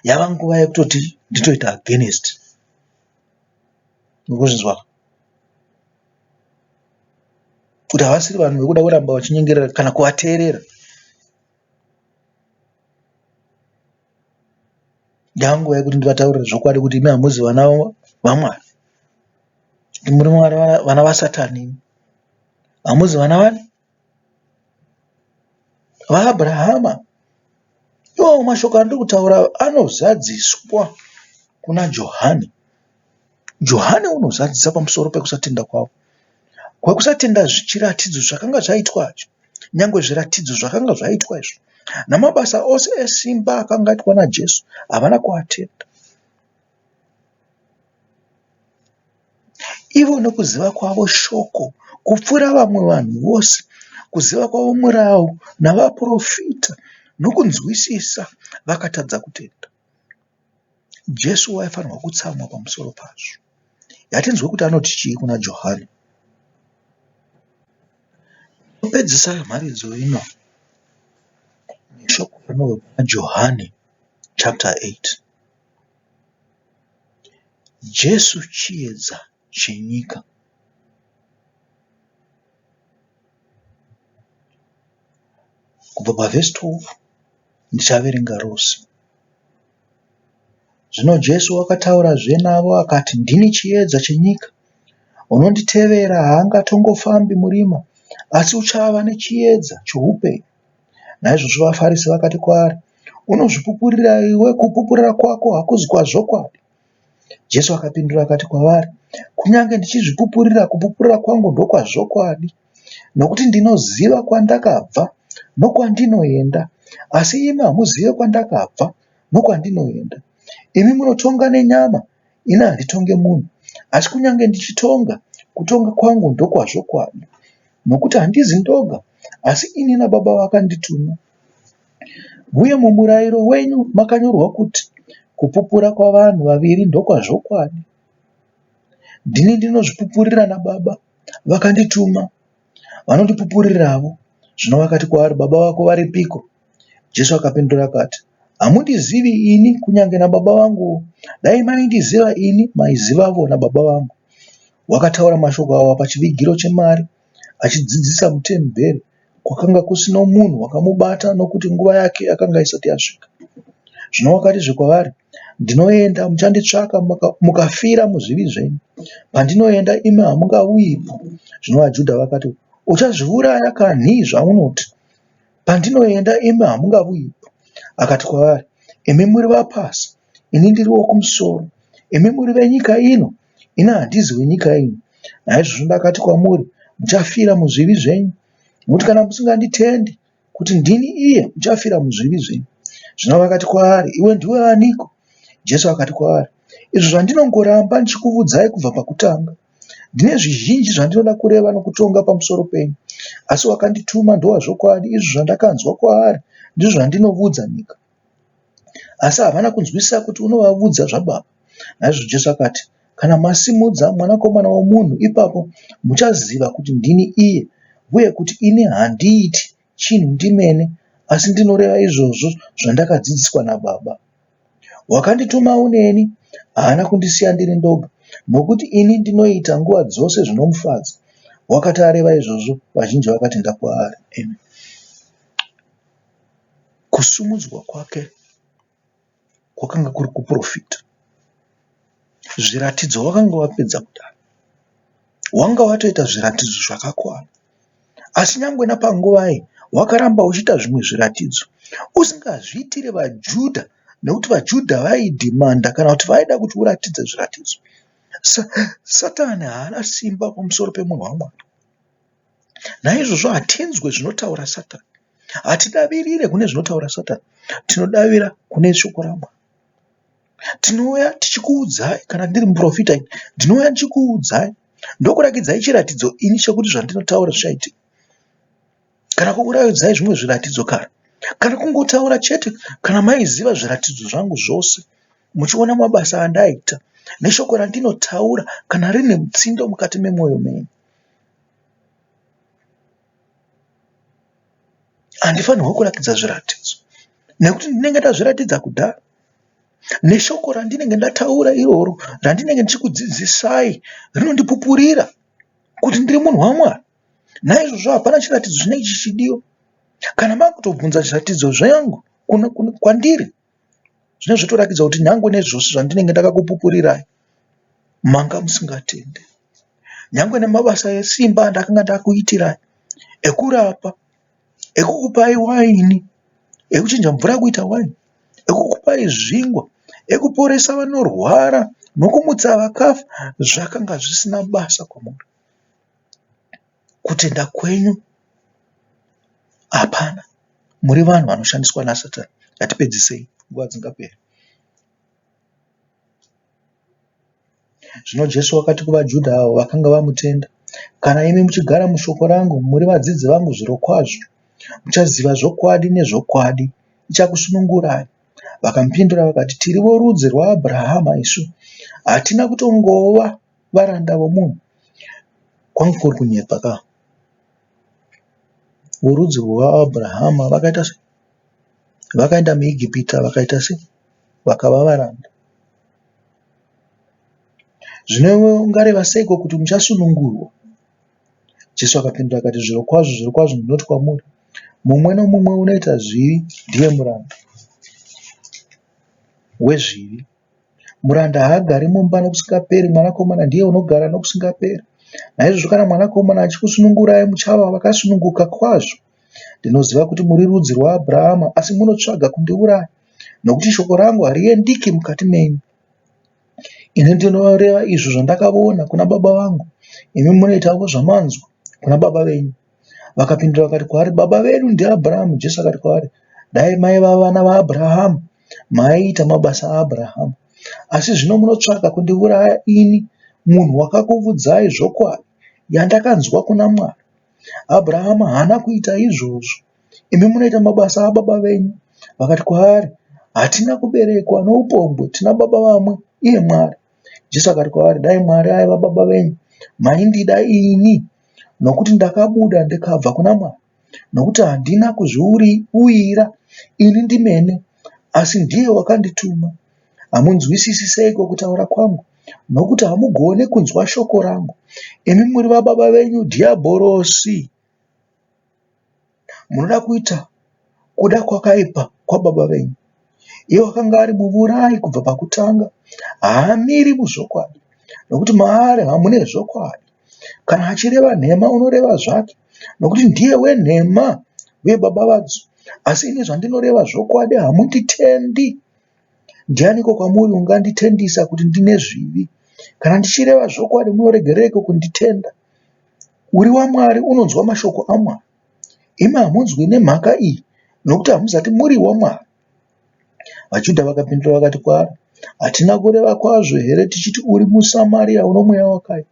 Yava nguva yekutoti nditoita against. Murikuzvinzwa? Kuti havasiri vanhu vekuda kuramba vachinyengerera kana kuvateerera. Yava nguva yekuti ndivataurire zvokwadi kuti imi hamuzi vana vaMwari. Muri vana vaSatani imi. Hamuzi vana vani? VaAbrahama. Iwawo mashoko andiri kutaura anozadziswa kuna Johani. Johani unozadzisa pamusoro pekusatenda kwavo. Kwekusatenda chiratidzo zvakanga zvaitwa nyangwe zviratidzo zvakanga zvaitwa izvo namabasa ose esimba akanga aitwa naJesu havana kuatenda. Ivo nokuziva kwavo shoko kupfuura vamwe vanhu vose, kuziva kwavo murau navaporofita nokunzwisisa vakatadza kutenda. Jesu waifanirwa kutsamwa pamusoro pazvo. Ngatinzwe kuti anoti chii kuna Johani. Topedzisa mharidzo ino neshoko rinobva kuna Johani chapter 8. Jesu chiedza chenyika. Kubva pavhesi 12 ndichaverenga rose. Zvino Jesu wakataurazve navo akati, Ndini chiedza chenyika. Unonditevera haangatongofambi murima, asi uchava nechiedza choupenyu. Naizvozvo vaFarisi vakati kwaari, Unozvipupurira iwe, kupupurira kwako hakuzi kwazvokwadi. Jesu akapindura akati kwavari, Kunyange ndichizvipupurira, kupupurira kwangu ndokwazvokwadi, nokuti ndinoziva kwandakabva nokwandinoenda, asi imi hamuzive kwandakabva nokwandinoenda. Imi munotonga nenyama, ini handitonge munhu. Asi kunyange ndichitonga, kutonga kwangu ndokwazvokwadi, nokuti handizi ndoga, asi ini naBaba vakandituma. Uye mumurayiro wenyu makanyorwa kuti kupupura kwavanhu vaviri ndokwazvokwadi. Ndini ndinozvipupurira naBaba vakandituma, vanondipupuriravo. Zvino vakati kwaari, Baba vako varipiko? Jesu akapindura akati, Hamundizivi ini kunyange naBaba vanguwo. Dai maindiziva ini, maizivavo naBaba vangu. Wakataura mashoko awa pachivigiro chemari achidzidzisa mutemberi. Kwakanga kusino munhu wakamubata nokuti nguva yake yakanga isati yasvika. Zvino wakatizve kwavari, Ndinoenda, muchanditsvaka mukafira muzvivi zvenyu. Pandinoenda imi hamungauyipo. Zvino vaJudha vakati, Uchazviuraya kanhi zvaunoti, Pandinoenda imi hamungavuyipo? Akati kwavari, Imi muri vapasi, ini ndiri wokumusoro. Imi muri venyika ino, ini handizi wenyika ino. Naizvozvo ndakati kwamuri, muchafira muzvivi zvenyu. Nokuti kana musinganditendi kuti ndini iye, muchafira muzvivi zvenyu. Zvino vakati kwaari, Iwe ndiwe aniko? Jesu akati kwavari, Izvo zvandinongoramba ndichikuvudzai kubva pakutanga. Ndine zvizhinji zvandinoda kureva nokutonga pamusoro penyu, asi wakandituma ndowazvokwadi, izvo zvandakanzwa kwaari ndizvo zvandinovudza nyika. Asi havana kunzwisisa kuti unovavudza zvaBaba. Naizvozvo Jesu akati, Kana masimudza Mwanakomana woMunhu, ipapo muchaziva kuti ndini iye, uye kuti ini handiiti chinhu ndimene, asi ndinoreva izvozvo zvandakadzidziswa naBaba. Wakandituma uneni, haana kundisiya ndiri ndoga, nokuti ini ndinoita nguva dzose zvinomufadza. Wakati areva izvozvo, vazhinji vakatenda kwaari. Amen. Kusumudzwa kwake kwakanga kuri kuprofita. Zviratidzo wakanga wapedza kudaro. Wanga watoita zviratidzo zvakakwana. Asi nyangwe napanguva iyi wakaramba uchiita zvimwe zviratidzo usingazviitire vaJudha nekuti vaJudha vaidhimanda kana kuti vaida kuti uratidze zviratidzo. Satani haana simba pamusoro pemunhu waMwari. Naizvozvo hatinzwe zvinotaura Satani. Hatidavirire kune zvinotaura Satani. Tinodavira kune shoko raMwari. Tinouya tichikuudzai kana ndiri muprofita ini ndinouya ndichikuudzai ndokurakidzai chiratidzo ini chekuti zvandinotaura zvichaitika. Kana kukuratidzai zvimwe zviratidzo kana kana kungotaura chete kana maiziva zviratidzo zvangu zvose muchiona mabasa andaita neshoko randinotaura kana rine mutsindo mukati memwoyo menyu. Handifanirwe kuratidza zviratidzo nekuti ndinenge ndazviratidza kudhara. Neshoko randinenge ndataura iroro randinenge ndichikudzidzisai rinondipupurira kuti ndiri munhu waMwari. Naizvozvo hapana chiratidzo chinenge chichidiwa. Kana makutobvunza zviratidzo zvangu kwandiri zvinenge zvotoratidza kuti nyangwe nezvose zvandinenge ndakakupupurirai manga musingatendi. Nyangwe nemabasa esimba andakanga ndakuitirai ekurapa, ekukupai waini, ekuchinja mvura kuita waini, ekukupai zvingwa, ekuporesa vanorwara nokumutsa vakafa zvakanga zvisina basa kwamuri. Kutenda kwenyu hapana. Muri vanhu vanoshandiswa naSatani. Ngatipedzisei nguva dzingaperi. Zvino Jesu wakati kuvaJudha avo vakanga vamutenda, Kana imi muchigara mushoko rangu, muri vadzidzi vangu zvirokwazvo. Muchaziva zvokwadi nezvokwadi ichakusunungurai. Vakamupindura vakati, Tiri vorudzi rwaAbhurahama isu, hatina kutongova varanda vomunhu. Kwanga kuri kunyepa ka. Vorudzi rwaAbhurahama vakaita sei? Vakaenda muEgipita vakaita sei? Vakava varanda. Zvino iwe ungareva seiko kuti muchasunungurwa? Jesu akapindura akati, Zvirokwazvo, zvirokwazvo ndinoti kwamuri, mumwe nomumwe unoita zvivi ndiye muranda wezvivi. Muranda haagari mumba nokusingaperi, mwanakomana ndiye unogara nokusingaperi. Naizvozvo kana mwanakomana achikusunungurai muchava vakasununguka kwazvo. Ndinoziva kuti muri rudzi rwaAbhurahama, asi munotsvaga kundiuraya. nokuti shoko rangu hariendiki mukati menyu. Ini ndinoreva izvo zvandakavona kuna Baba vangu, imi munoitavo zvamanzwa kuna baba venyu. Vakapindura vakati kwaari, Baba vedu ndiAbhurahamu. Jesu akati kwavari, Dai maiva vana vaAbhurahamu, maiita mabasa aAbhurahamu. Asi zvino munotsvaka kundiuraya ini, munhu wakakuvudzai zvokwadi yandakanzwa kuna Mwari. Abhurahama haana kuita izvozvo. Imi munoita mabasa ababa venyu. Vakati kwaari, Hatina kuberekwa noupombwe, tina Baba vamwe, iye Mwari. Jesu akati kwavari, Dai Mwari aiva Baba venyu, maindida ini, nokuti ndakabuda ndikabva kuna Mwari, nokuti handina kuzviuyira ini ndimene, asi ndiye wakandituma. Hamunzwisisi seiko kutaura kwangu? Nokuti hamugoni kunzwa shoko rangu. Imi muri vababa venyu Dhiyabhorosi. Munoda kuita kuda kwakaipa kwababa venyu. Iye wakanga ari muurayi kubva pakutanga, haamiri muzvokwadi, nokuti maari hamune zvokwadi. Kana achireva nhema unoreva zvake, nokuti ndiye wenhema uye baba vadzo. Asi ini zvandinoreva zvokwadi hamunditendi. Ndianiko kwamuri unganditendisa kuti ndine zvivi? Kana ndichireva zvokwadi munoregereiko kunditenda? Uri waMwari unonzwa mashoko aMwari. Imi hamunzwi nemhaka iyi, nokuti hamuzati muri waMwari. VaJudha vakapindura vakati kwaari, Hatina kureva kwazvo here tichiti uri muSamaria uno mweya wakaipa?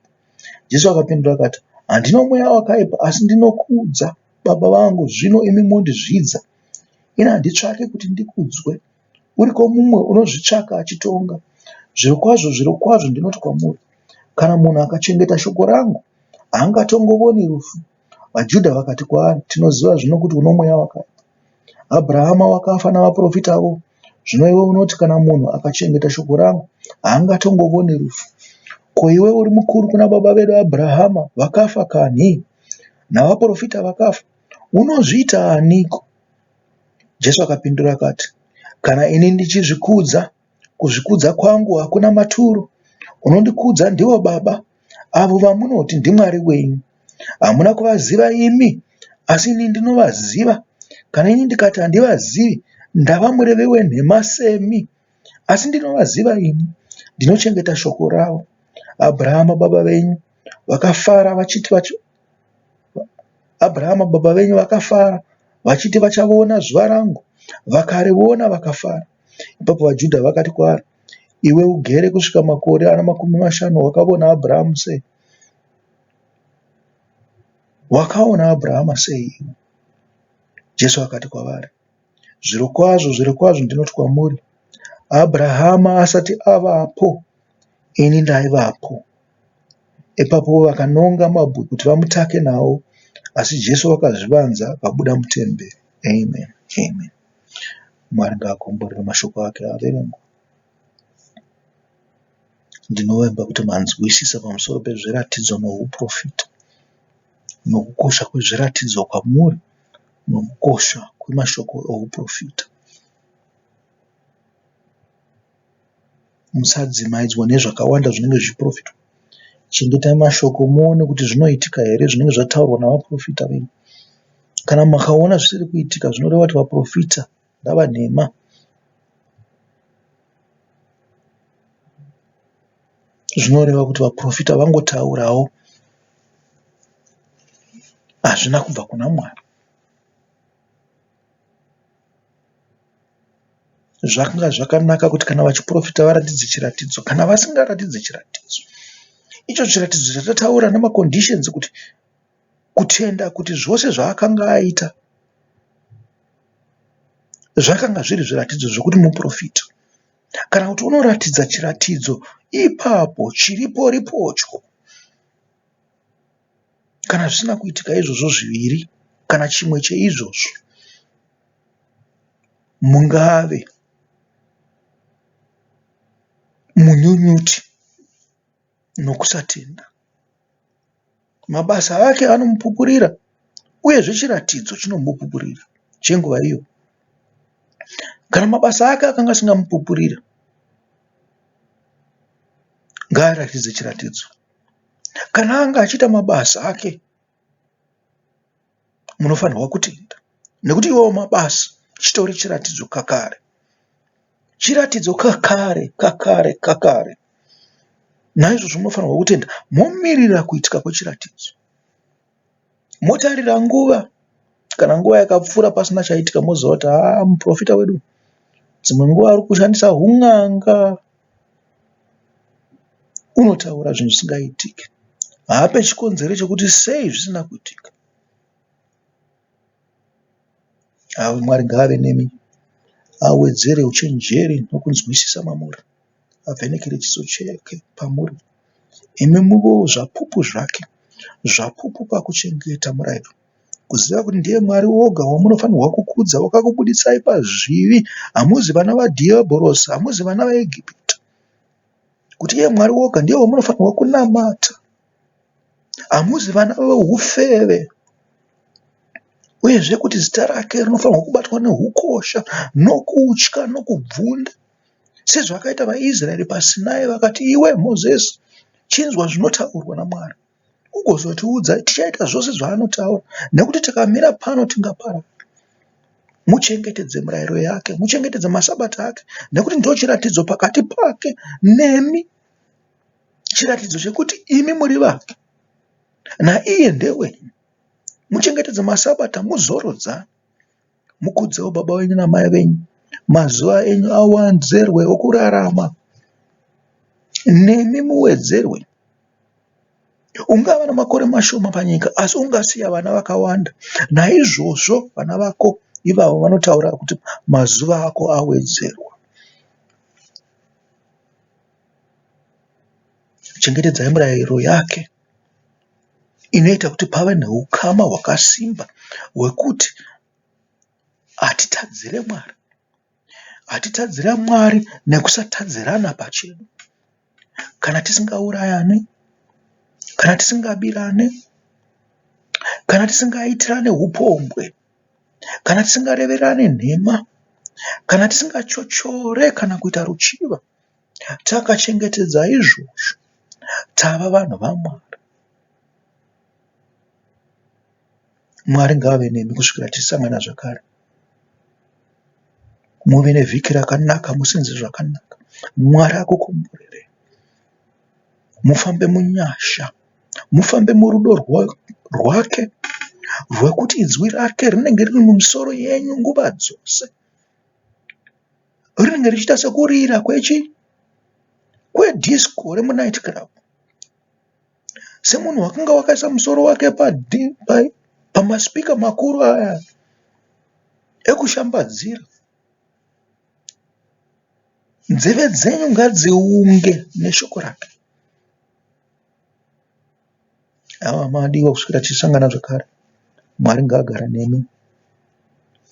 Jesu akapindura akati, Handina mweya wakaipa, asi ndinokudza Baba vangu, zvino imi mondizvidza. Ini handitsvaki kuti ndikudzwe, uriko mumwe unozvitsvaka achitonga. Zvirokwazvo, zvirokwazvo ndinoti kwamuri, kana munhu akachengeta shoko rangu, haangatongovoni rufu. VaJudha vakati kwaari, Tinoziva zvino kuti uno mweya wakaipa. Abhurahama wakafa navaprofitavo, zvino iwe unoti kana munhu akachengeta shoko rangu, haangatongovoni rufu. Ko iwe uri mukuru kuna baba vedu Abhurahama vakafa kanhi? Navaprofita vakafa, unozviita aniko? Jesu akapindura akati, Kana ini ndichizvikudza, kuzvikudza kwangu hakuna maturo. Unondikudza ndivo Baba, avo vamunoti ndiMwari wenyu. Hamuna kuvaziva imi, asi ini ndinovaziva. Kana ini ndikati handivazivi, ndava murevi wenhema semi. Asi ndinovaziva ini, ndinochengeta shoko ravo. Abhurahama baba venyu vakafara vachiti Abhurahama baba venyu vakafara vachiti vachavona zuva rangu, vakarivona vakafara. Ipapo vaJudha vakati kwaari, Iwe ugere kusvika makore ana 50 wakavona Abhurahamu sei? Wakaona Abhurahama sei iwe? Jesu akati kwavari, Zvirokwazvo, zvirokwazvo ndinoti kwamuri, Abhurahama asati avapo, ini ndaivapo. Ipapo vakanonga mabwe kuti vamutake nawo, asi Jesu wakazvivanza akabuda mutemberi. Amen. Amen. Mwari ngaakomborere mashoko ake averengwa. Ndinovimba kuti manzwisisa pamusoro pezviratidzo nohuprofita nokukosha kwezviratidzo kwamuri nokukosha kwemashoko ohuprofita. Musadzimaidzwa nezvakawanda zvinenge zvichiprofitwa. Chengetai mashoko muone kuti zvinoitika here zvinenge zvataurwa navaprofita venyu. Kana makaona zvisiri kuitika zvinoreva kuti vaprofita ndavanhema. Zvinoreva kuti vaprofita vangotaurawo hazvina kubva kuna Mwari. Zvakanga zvakanaka kuti kana vachiprofita varatidze chiratidzo kana vasingaratidze chiratidzo icho chiratidzo chatataura nemaconditions kuti kutenda kuti zvose zvaakanga aita zvakanga zviri zviratidzo zvekuti muprofita kana kuti unoratidza chiratidzo ipapo chiripo ripotyo. Kana zvisina kuitika izvozvo zviviri kana chimwe cheizvozvo mungave munyunyuti nokusatenda. Mabasa ake anomupupurira uyezve chiratidzo chinomupupurira chenguva iyo. Kana mabasa ake akanga asingamupupurira ngaaratidze chiratidzo. Kana anga achiita mabasa ake munofanirwa kutenda nekuti iwawo mabasa chitori chiratidzo kakare. Chiratidzo kakare, kakare, kakare. Naizvozvo munofanirwa kutenda momirira kuitika kwechiratidzo. Motarira nguva, kana nguva yakapfuura pasina chaitika moziva kuti haa muprofita wedu dzimwe nguva ari kushandisa hun'anga. Unotaura zvinhu zvisingaitike. Haape chikonzero chekuti sei zvisina kuitika. Avo Mwari ngaave nemi, awedzere uchenjeri nokunzwisisa mamuri, avhenekere chiso chake pamuri, imi muvewo zvapupu zvake, zvapupu pakuchengeta murayiro, kuziva kuti ndiye Mwari woga wamunofanirwa kukudza, wakakubuditsai pazvivi, hamuzi vana vadhiyabhorosi, hamuzi vana vaEgipita, kuti iye Mwari woga ndiye wamunofanirwa kunamata. Hamuzi vana vehufeve uyezve kuti zita rake rinofanirwa kubatwa nehukosha nokutya nokubvunda sezvakaita vaIsraeri paSinai vakati, Iwe Mozisi, chinzwa zvinotaurwa naMwari ugozotiudza, tichaita zvose zvaanotaura nekuti tikamira pano tingaparara. Muchengetedze mirayiro yake, muchengetedze masabata ake nekuti ndochiratidzo pakati pake nemi. Chiratidzo chekuti imi muri vake naiye ndewenyu. Muchengetedze masabata muzorodzane. Mukudzewo baba venyu namai venyu. Mazuva enyu awedzerwe okurarama nemi muwedzerwe. Ungava namakore mashoma panyika asi ungasiya vana vakawanda. Naizvozvo vana vako ivavo vanotaura kuti mazuva ako awedzerwa. Chengetedzai mirayiro yake inoita kuti pave neukama hwakasimba hwekuti hatitadzire Mwari. Hatitadzire Mwari nekusatadzirana pachedu. Kana tisingaurayane, kana tisingabirane, kana tisingaitirane hupombwe, kana tisingareverane nhema, kana tisingachochore kana kuita ruchiva. Takachengetedza izvozvo tava vanhu vaMwari. Mwari ngaave nemi kusvikira tisangana zvakare. Muve nevhiki rakanaka musenze zvakanaka. Mwari akukomborerei. Mufambe munyasha. Mufambe murudo rwake rwekuti izwi rake rinenge riri mumisoro yenyu nguva dzose. Rinenge richiita sekurira kwechi kwedhisiko remunight club. Semunhu wakanga wakaisa musoro wake pamasipika makuru aya ekushambadzira. Nzeve dzenyu ngadziunge neshoko rake. Hama madiwa kusvikira tichisangana zvakare. Mwari ngaagare nemi.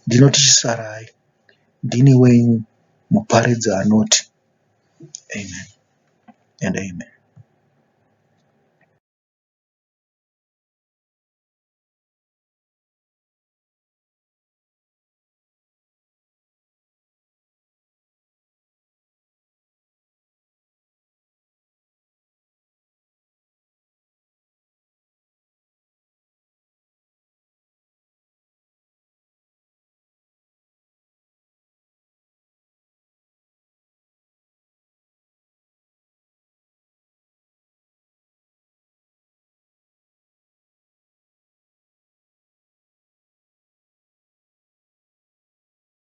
Ndinoti chisarai. Ndini wenyu muparidzi anoti. Amen and amen.